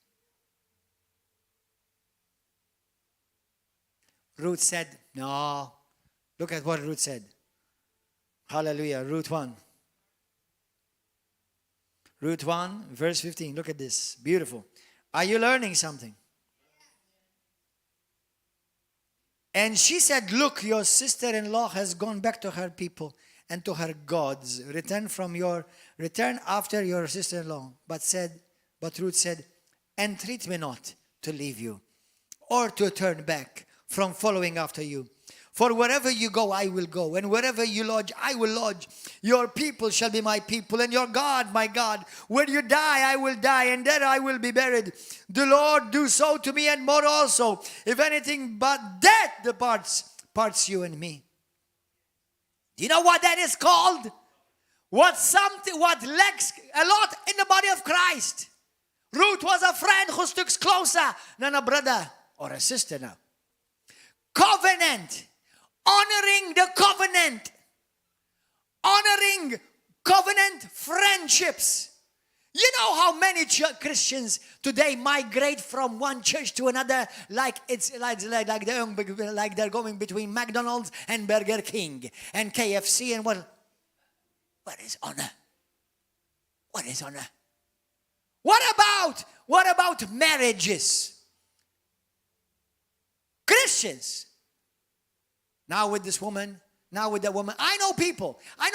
Ruth said, no. Look at what Ruth said. Hallelujah. Root 1. Root 1, verse 15. Look at this. Beautiful. Are you learning something? And she said, look, your sister-in-law has gone back to her people and to her gods. Return after your sister-in-law. But Ruth said, entreat me not to leave you or to turn back from following after you. For wherever you go, I will go, and wherever you lodge, I will lodge. Your people shall be my people, and your God, my God. When you die, I will die, and there I will be buried. The Lord do so to me, and more also, if anything but death parts you and me. Do you know what that is called? What lacks a lot in the body of Christ. Ruth was a friend who sticks closer than a brother or a sister now. Covenant. Honoring the covenant. Honoring covenant friendships. You know how many Christians today migrate from one church to another like they're going between McDonald's and Burger King and KFC and what is honor? What is honor? What about marriages? Christians. Now with this woman, now with that woman. I know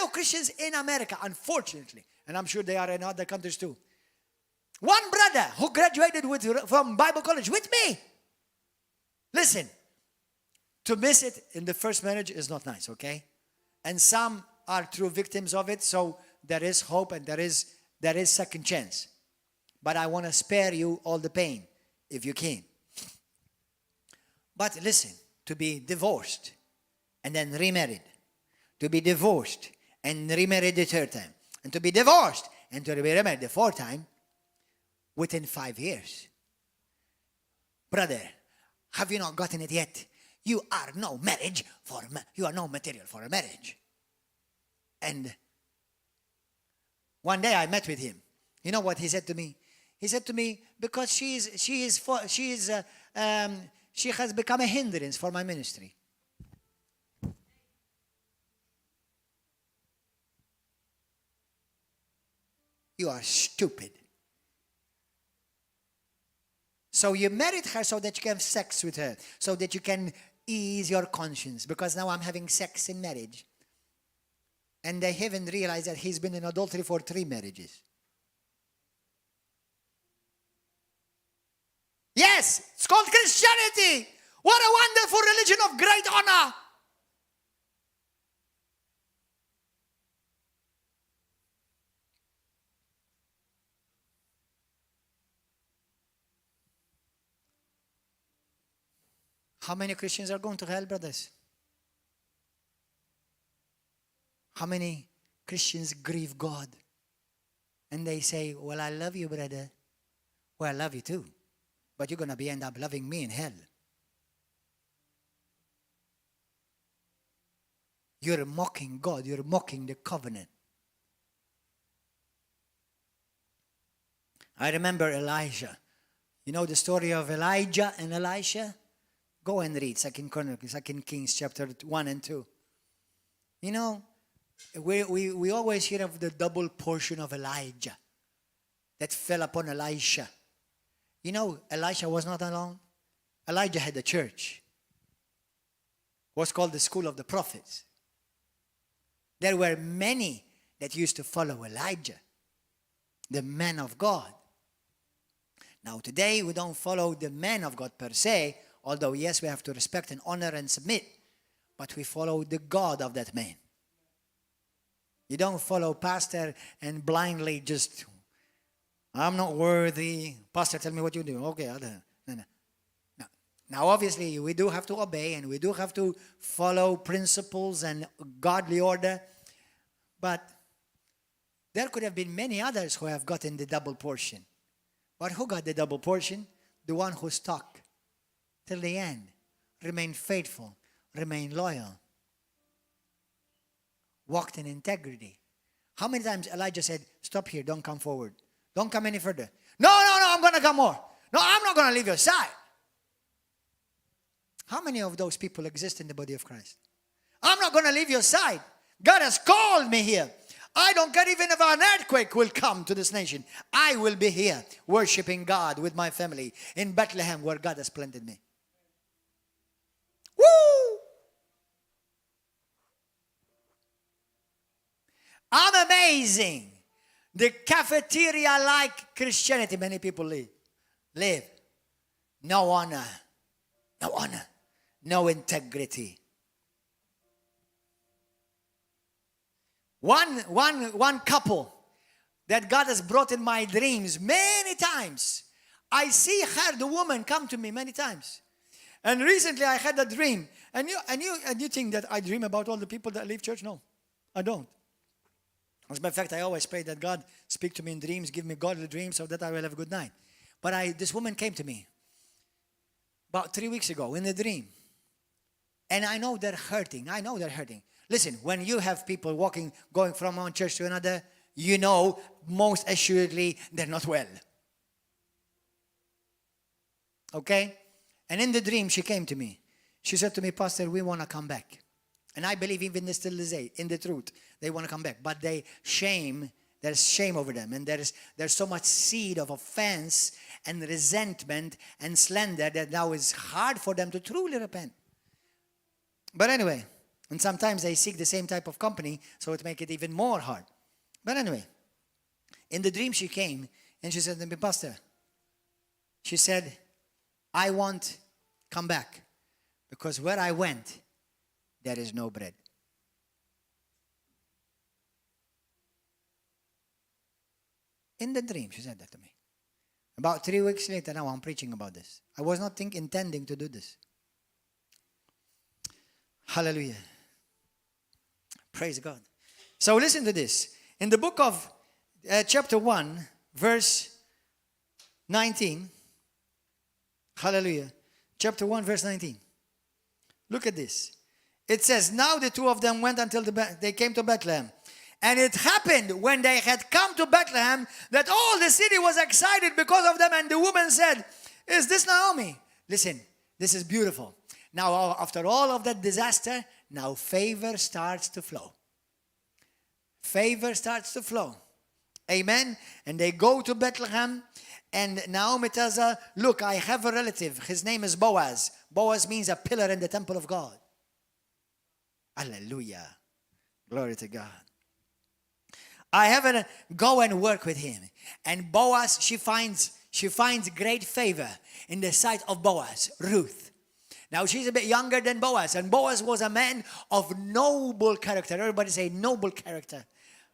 Christians in America, unfortunately, and I'm sure they are in other countries too. One brother who graduated from Bible college with me. Listen, to miss it in the first marriage is not nice, okay? And some are true victims of it, so there is hope and there is second chance. But I want to spare you all the pain, if you can. But listen, to be divorced and then remarried, to be divorced and remarried the third time, and to be divorced and to be remarried the fourth time within 5 years. Brother, have you not gotten it yet? You are no material for a marriage. And one day I met with him. You know what he said to me? He said to me, because she has become a hindrance for my ministry. You are stupid. So you married her so that you can have sex with her, so that you can ease your conscience, because now I'm having sex in marriage. And they haven't realized that he's been in adultery for 3 marriages. Yes, it's called Christianity. What a wonderful religion of great honor. How many Christians are going to hell, brothers? How many Christians grieve God? And they say, well, I love you, brother. Well, I love you too. But you're going to end up loving me in hell. You're mocking God. You're mocking the covenant. I remember Elijah. You know the story of Elijah and Elisha? Go and read 2 Kings chapter 1 and 2. You know, we always hear of the double portion of Elijah that fell upon Elisha. You know, Elisha was not alone. Elijah had a church. It was called the School of the Prophets. There were many that used to follow Elijah, the man of God. Now today we don't follow the man of God per se, although yes, we have to respect and honor and submit, but we follow the God of that man. You don't follow pastor and blindly just, I'm not worthy. Pastor, tell me what you do. Okay, no. Now, obviously, we do have to obey and we do have to follow principles and godly order. But there could have been many others who have gotten the double portion. But who got the double portion? The one who stuck till the end, remained faithful, remained loyal, walked in integrity. How many times Elijah said, stop here, don't come forward. Don't come any further. No, I'm going to come more. No, I'm not going to leave your side. How many of those people exist in the body of Christ? I'm not going to leave your side. God has called me here. I don't care even if an earthquake will come to this nation. I will be here worshiping God with my family in Bethlehem where God has planted me. Woo! I'm amazing. The cafeteria-like Christianity many people live. No honor. No honor. No integrity. One couple that God has brought in my dreams many times. I see her, the woman, come to me many times. And recently I had a dream. And you think that I dream about all the people that leave church? No, I don't. As a matter of fact, I always pray that God speak to me in dreams, give me godly dreams so that I will have a good night. But this woman came to me about 3 weeks ago in a dream. And I know they're hurting. Listen, when you have people going from one church to another, you know most assuredly they're not well. Okay? And in the dream, she came to me. She said to me, Pastor, we want to come back. And I believe even this still is in the truth. They want to come back. But there's shame over them. And there's so much seed of offense and resentment and slander that now it's hard for them to truly repent. But anyway, and sometimes they seek the same type of company, so it makes it even more hard. But anyway, in the dream she came and she said to me, Pastor, she said, I want come back because where I went, there is no bread. In the dream, she said that to me. About 3 weeks later, now I'm preaching about this. I was not intending to do this. Hallelujah. Praise God. So listen to this. In the book of chapter 1, verse 19. Hallelujah. Chapter 1, verse 19. Look at this. It says, now the two of them went until they came to Bethlehem. And it happened when they had come to Bethlehem that all the city was excited because of them. And the woman said, is this Naomi? Listen, this is beautiful. Now, after all of that disaster, now favor starts to flow. Favor starts to flow. Amen. And they go to Bethlehem. And Naomi tells her, look, I have a relative. His name is Boaz. Boaz means a pillar in the temple of God. Hallelujah. Glory to God. I have to go and work with him. And Boaz, she finds great favor in the sight of Boaz, Ruth. Now she's a bit younger than Boaz. And Boaz was a man of noble character. Everybody say noble character.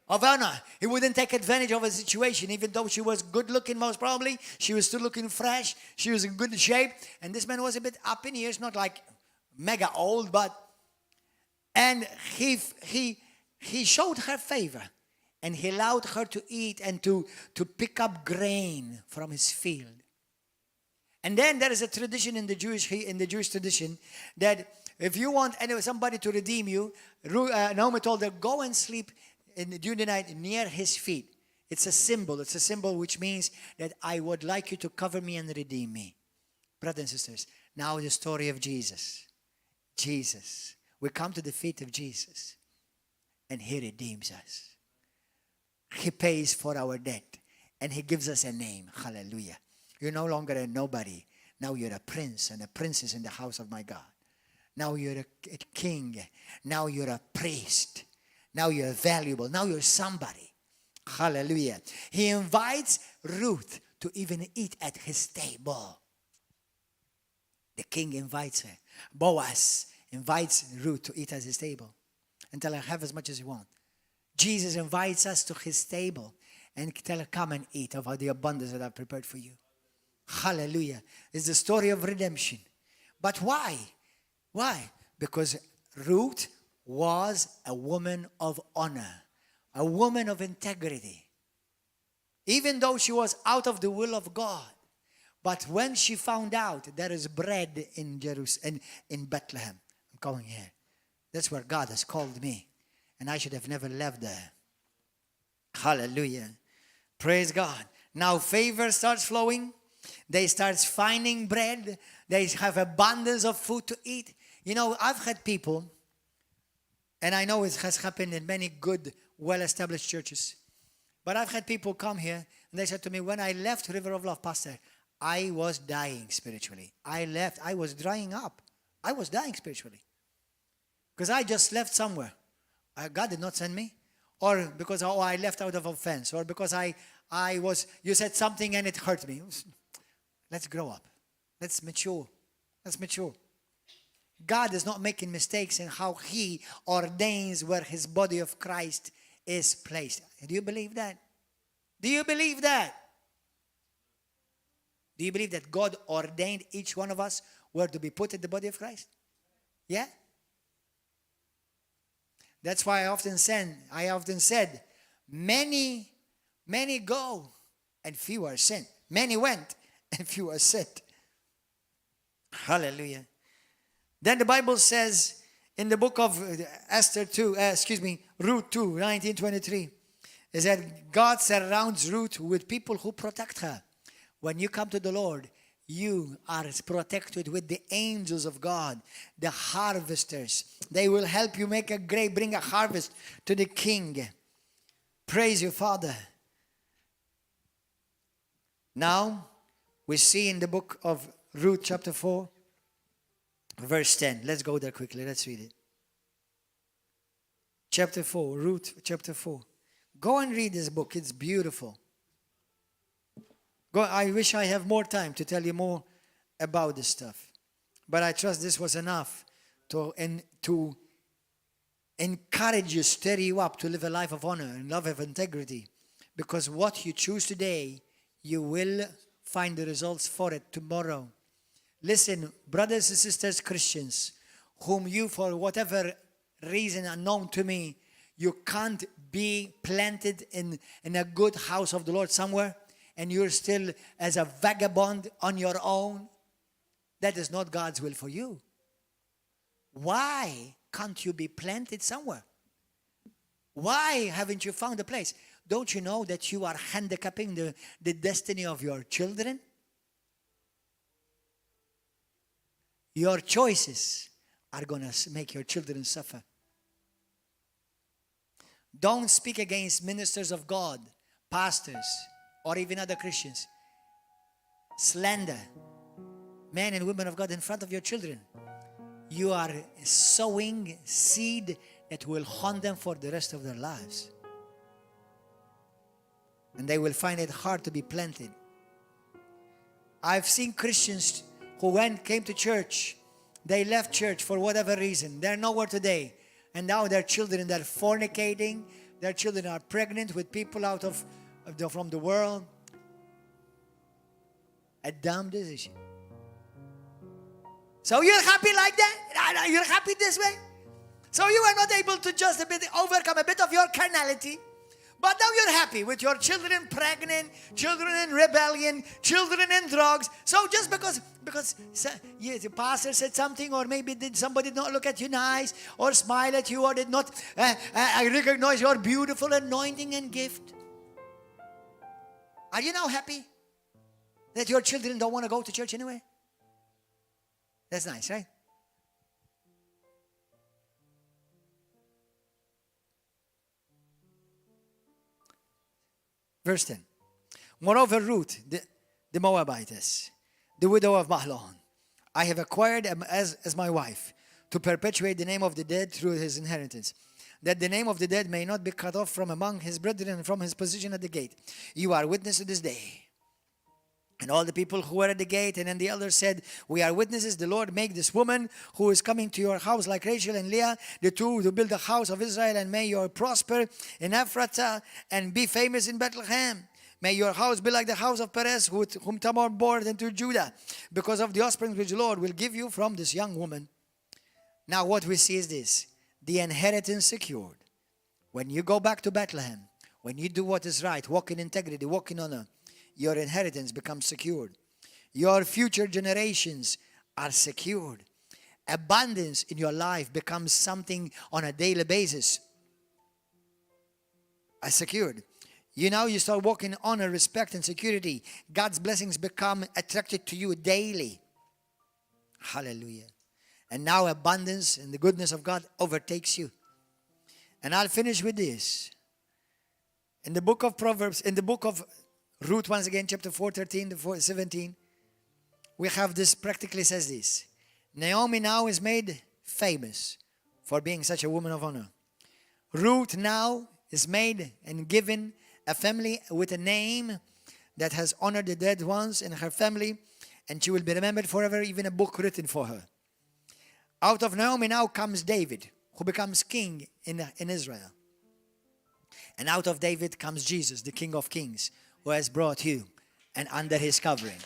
Of honor. He wouldn't take advantage of a situation, even though she was good looking most probably. She was still looking fresh. She was in good shape. And this man was a bit up in years, not like mega old, but... And he showed her favor. And he allowed her to eat and to pick up grain from his field. And then there is a tradition in the Jewish tradition that if you want somebody to redeem you, Naomi told her, go and sleep during the night near his feet. It's a symbol. It's a symbol which means that I would like you to cover me and redeem me. Brothers and sisters, now the story of Jesus. Jesus. We come to the feet of Jesus and he redeems us. He pays for our debt and he gives us a name. Hallelujah. You're no longer a nobody. Now you're a prince and a princess in the house of my God. Now you're a king. Now you're a priest. Now you're valuable. Now you're somebody. Hallelujah. He invites Ruth to even eat at his table. The king invites her. Boaz invites Ruth to eat at his table and tell her, have as much as you want. Jesus invites us to his table and tell her, come and eat of the abundance that I've prepared for you. Hallelujah. It's the story of redemption. But why? Why? Because Ruth was a woman of honor, a woman of integrity. Even though she was out of the will of God. But when she found out there is bread in Jerusalem, in Bethlehem, I'm going here. That's where God has called me. And I should have never left there. Hallelujah. Praise God. Now favor starts flowing. They start finding bread. They have abundance of food to eat. You know, I've had people And I know it has happened in many good, well-established churches. But I've had people come here and they said to me, when I left River of Love, Pastor, I was dying spiritually. I left. I was drying up. I was dying spiritually. Because I just left somewhere. God did not send me. Or because I left out of offense. Or because you said something and it hurt me. Let's grow up. Let's mature. Let's mature. God is not making mistakes in how He ordains where His body of Christ is placed. Do you believe that? Do you believe that? Do you believe that God ordained each one of us where to be put in the body of Christ? Yeah? That's why I often said, many go and few are sent. Many went and few are sent. Hallelujah. Then the Bible says in the book of Ruth 2, 19:23, is that God surrounds Ruth with people who protect her. When you come to the Lord, you are protected with the angels of God, the harvesters. They will help you bring a harvest to the King. Praise you, Father. Now, we see in the book of Ruth chapter 4, verse 10. Let's go there quickly. Let's read it. Chapter 4, Ruth chapter 4. Go and read this book. It's beautiful. I wish I have more time to tell you more about this stuff. But I trust this was enough to encourage you, stir you up to live a life of honor and love of integrity. Because what you choose today, you will find the results for it tomorrow. Listen, brothers and sisters, Christians, whom you, for whatever reason unknown to me, you can't be planted in a good house of the Lord somewhere, and you're still as a vagabond on your own. That is not God's will for you. Why can't you be planted somewhere? Why haven't you found a place? Don't you know that you are handicapping the destiny of your children? Your choices are going to make your children suffer. Don't speak against ministers of God, pastors, or even other Christians. Slander men and women of God in front of your children. You are sowing seed that will haunt them for the rest of their lives. And they will find it hard to be planted. I've seen Christians who came to church. They left church for whatever reason. They're nowhere today. And now their children, they're fornicating. Their children are pregnant with people from the world. A dumb decision. So you're happy like that? You're happy this way? So you are not able to just overcome a bit of your carnality. But now you're happy with your children pregnant, children in rebellion, children in drugs. So just because the pastor said something, or maybe somebody did not look at you nice, or smile at you, or did not recognize your beautiful anointing and gift. Are you now happy that your children don't want to go to church anyway? That's nice, right? Verse 10. Moreover, Ruth, the Moabitess, the widow of Mahlon, I have acquired as my wife, to perpetuate the name of the dead through his inheritance, that the name of the dead may not be cut off from among his brethren and from his position at the gate. You are witness to this day. And all the people who were at the gate, and then the elders said, we are witnesses. The Lord make this woman who is coming to your house like Rachel and Leah, the two to build the house of Israel, and may you prosper in Ephrathah and be famous in Bethlehem. May your house be like the house of Perez, whom Tamar bore into Judah, because of the offspring which the Lord will give you from this young woman. Now what we see is this: the inheritance secured. When you go back to Bethlehem, when you do what is right, walk in integrity, walk in honor, your inheritance becomes secured. Your future generations are secured. Abundance in your life becomes something on a daily basis. Secured. You start walking in honor, respect, and security. God's blessings become attracted to you daily. Hallelujah. And now abundance and the goodness of God overtakes you. And I'll finish with this. In the book of Proverbs, in the book of Ruth, once again, chapter 4, 13 to 17, we have this, practically says this. Naomi now is made famous for being such a woman of honor. Ruth now is made and given a family with a name that has honored the dead ones in her family, and she will be remembered forever, even a book written for her. Out of Naomi now comes David, who becomes king in Israel. And out of David comes Jesus, the King of Kings, who has brought you and under his covering.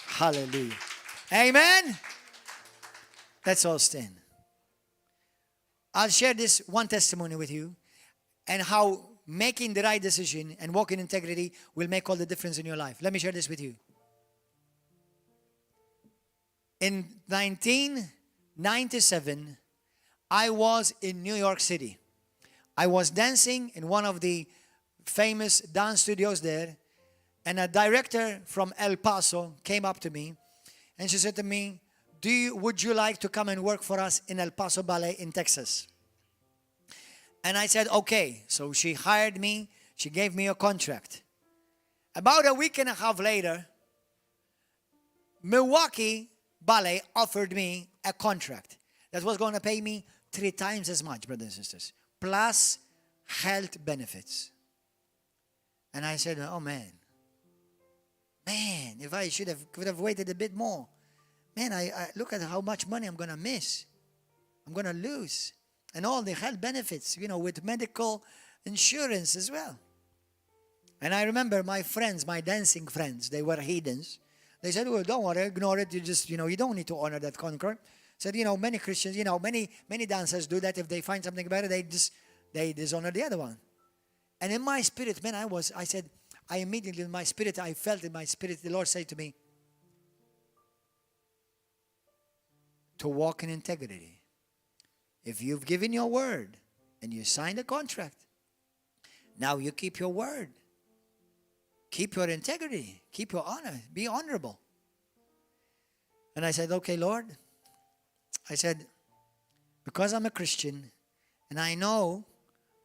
Hallelujah. Amen. Let's all stand. I'll share this one testimony with you and how making the right decision and walking in integrity will make all the difference in your life. Let me share this with you. In 1997, I was in New York City. I was dancing in one of the famous dance studios there, and a director from El Paso came up to me, and she said to me, would you like to come and work for us in El Paso Ballet in Texas? And I said, okay. So she hired me. She gave me a contract. About a week and a half later, Milwaukee Ballet offered me a contract that was going to pay me 3 times as much, brothers and sisters, plus health benefits. And I said, oh man, if I could have waited a bit more. Man, I look at how much money I'm going to miss. I'm going to lose. And all the health benefits, with medical insurance as well. And I remember my friends, my dancing friends, they were heathens. They said, well, don't worry, ignore it. You just, you don't need to honor that contract. Said, many Christians, many dancers do that. If they find something better, they dishonor the other one. And in my spirit, man, I immediately in my spirit, I felt in my spirit, the Lord said to me, to walk in integrity. If you've given your word and you signed a contract, now you keep your word. Keep your integrity. Keep your honor. Be honorable. And I said, okay, Lord. I said, because I'm a Christian, and I know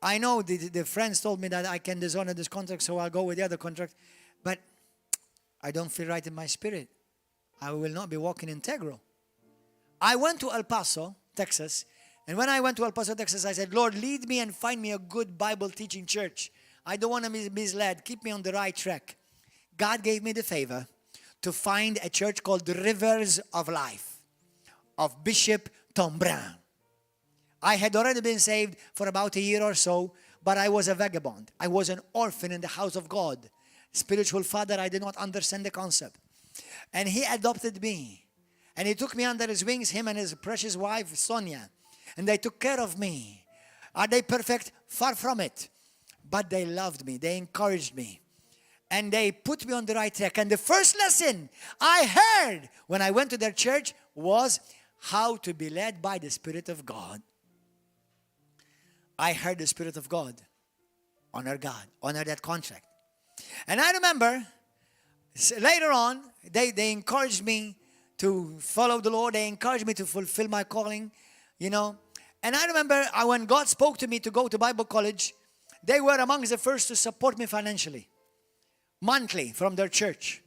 the friends told me that I can dishonor this contract, so I'll go with the other contract. But I don't feel right in my spirit. I will not be walking integral. I went to El Paso, Texas, and when I went to El Paso, Texas, I said, Lord, lead me and find me a good Bible teaching church. I don't want to be misled. Keep me on the right track. God gave me the favor to find a church called the Rivers of Life of Bishop Tom Brown. I had already been saved for about a year or so, but I was a vagabond. I was an orphan in the house of God. Spiritual father, I did not understand the concept. And he adopted me. And he took me under his wings, him and his precious wife, Sonia. And they took care of me. Are they perfect? Far from it. But they loved me. They encouraged me. And they put me on the right track. And the first lesson I heard when I went to their church was how to be led by the Spirit of God. I heard the Spirit of God. Honor God. Honor that contract. And I remember later on, they encouraged me to follow the Lord. They encouraged me to fulfill my calling, And I remember when God spoke to me to go to Bible college, they were amongst the first to support me financially, monthly from their church.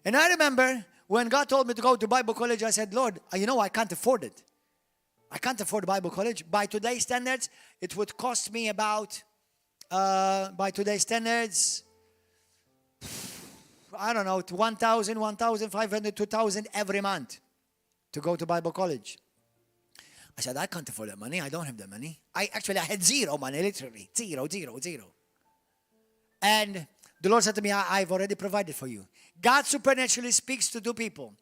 And I remember when God told me to go to Bible college, I said, Lord, I can't afford it. I can't afford Bible college. By today's standards, it would cost me about, by today's standards, I don't know, 1,000, 1,500, 2,000 every month to go to Bible college. I said, I can't afford that money. I don't have that money. I had zero money, literally. Zero. And the Lord said to me, I've already provided for you. God supernaturally speaks to 2 people.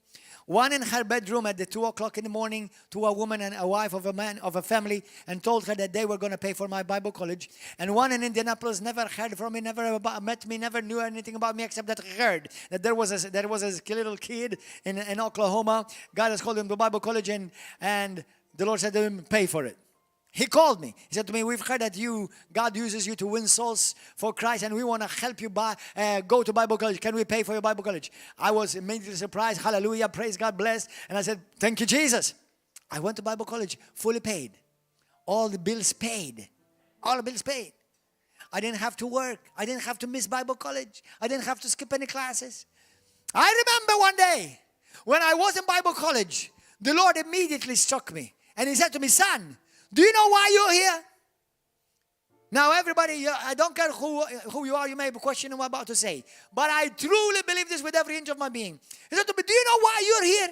One in her bedroom at the 2 o'clock in the morning to a woman and a wife of a man of a family and told her that they were going to pay for my Bible college. And one in Indianapolis never heard from me, never met me, never knew anything about me except that I heard that there was a little kid in Oklahoma. God has called him to Bible college and the Lord said to him, pay for it. He called me. He said to me, we've heard that God uses you to win souls for Christ, and we want to help you go to Bible college. Can we pay for your Bible college? I was immediately surprised. Hallelujah. Praise God. Bless. And I said, thank you, Jesus. I went to Bible college, fully paid. All the bills paid. All bills paid. I didn't have to work. I didn't have to miss Bible college. I didn't have to skip any classes. I remember one day when I was in Bible college, the Lord immediately struck me. And he said to me, son, do you know why you're here? Now everybody, I don't care who you are, you may be questioning what I'm about to say. But I truly believe this with every inch of my being. He said to me, do you know why you're here?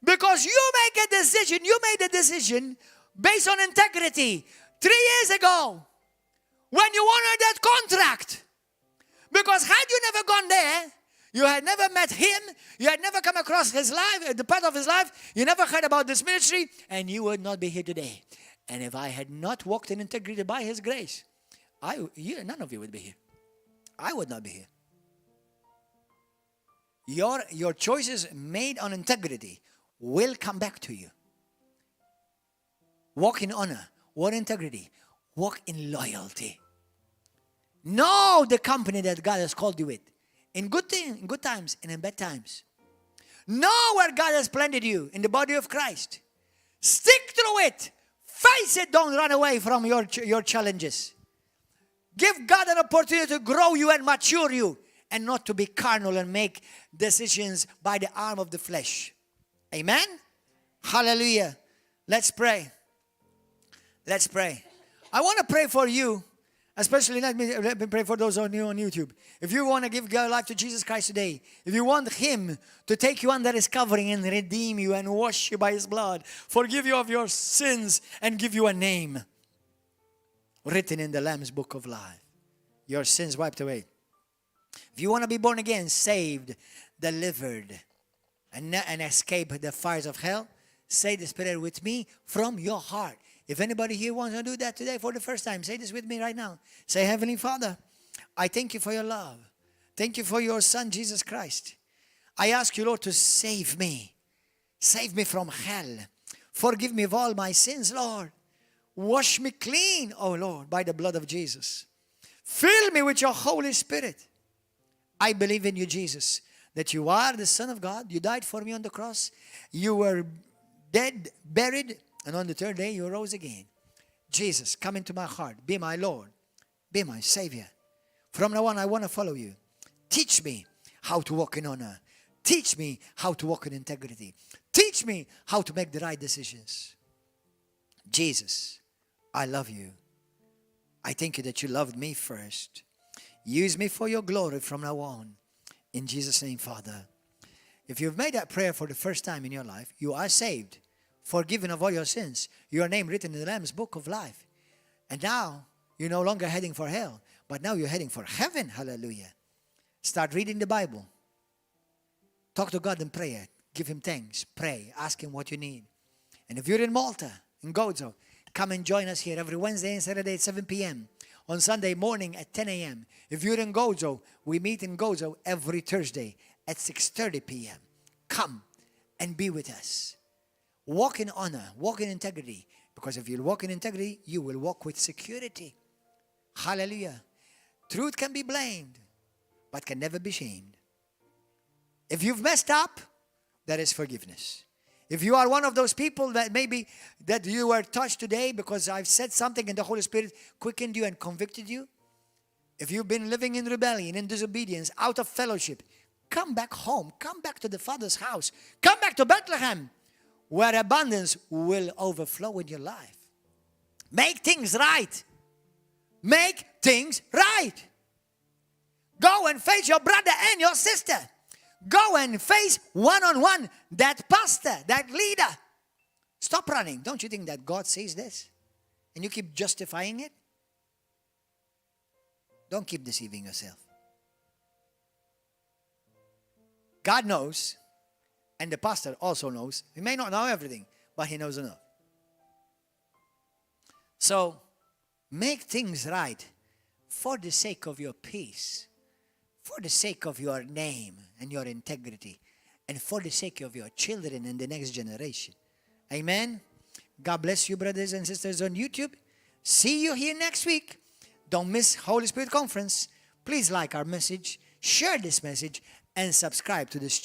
Because you make a decision, you made a decision based on integrity 3 years ago when you honored that contract. Because had you never gone there, you had never met him, you had never come across his life, the path of his life, you never heard about this ministry, and you would not be here today. And if I had not walked in integrity by his grace, none of you would be here. I would not be here. Your choices made on integrity will come back to you. Walk in honor, walk in integrity, walk in loyalty. Know the company that God has called you with. In good times and in bad times. Know where God has planted you in the body of Christ. Stick through it. Face it. Don't run away from your challenges. Give God an opportunity to grow you and mature you, and not to be carnal and make decisions by the arm of the flesh. Amen? Hallelujah. Let's pray. Let's pray. I want to pray for you. Especially, let me pray for those on YouTube. If you want to give your life to Jesus Christ today, if you want Him to take you under His covering and redeem you and wash you by His blood, forgive you of your sins and give you a name written in the Lamb's Book of Life, your sins wiped away. If you want to be born again, saved, delivered, and escape the fires of hell, say this prayer with me from your heart. If anybody here wants to do that today for the first time, say this with me right now. Say, Heavenly Father, I thank you for your love. Thank you for your Son, Jesus Christ. I ask you, Lord, to save me. Save me from hell. Forgive me of all my sins, Lord. Wash me clean, oh Lord, by the blood of Jesus. Fill me with your Holy Spirit. I believe in you, Jesus, that you are the Son of God. You died for me on the cross. You were dead, buried, and on the third day, you rose again. Jesus, come into my heart. Be my Lord. Be my Savior. From now on, I want to follow you. Teach me how to walk in honor. Teach me how to walk in integrity. Teach me how to make the right decisions. Jesus, I love you. I thank you that you loved me first. Use me for your glory from now on. In Jesus' name, Father. If you've made that prayer for the first time in your life, you are saved. Forgiven of all your sins, your name written in the Lamb's Book of Life. And now, you're no longer heading for hell, but now you're heading for heaven. Hallelujah. Start reading the Bible. Talk to God in prayer. Give Him thanks. Pray. Ask Him what you need. And if you're in Malta, in Gozo, come and join us here every Wednesday and Saturday at 7 p.m. On Sunday morning at 10 a.m. If you're in Gozo, we meet in Gozo every Thursday at 6:30 p.m. Come and be with us. Walk in honor, walk in integrity. Because if you walk in integrity, you will walk with security. Hallelujah. Truth can be blamed, but can never be shamed. If you've messed up, there is forgiveness. If you are one of those people that maybe that you were touched today because I've said something and the Holy Spirit quickened you and convicted you. If you've been living in rebellion, in disobedience, out of fellowship, come back home. Come back to the Father's house. Come back to Bethlehem, where abundance will overflow in your life. Make things right. Make things right. Go and face your brother and your sister. Go and face one-on-one that pastor, that leader. Stop running. Don't you think that God sees this? And you keep justifying it? Don't keep deceiving yourself. God knows, and the pastor also knows. He may not know everything, but he knows enough. So, make things right for the sake of your peace, for the sake of your name and your integrity, and for the sake of your children and the next generation. Amen. God bless you, brothers and sisters on YouTube. See you here next week. Don't miss Holy Spirit Conference. Please like our message, share this message, and subscribe to this channel.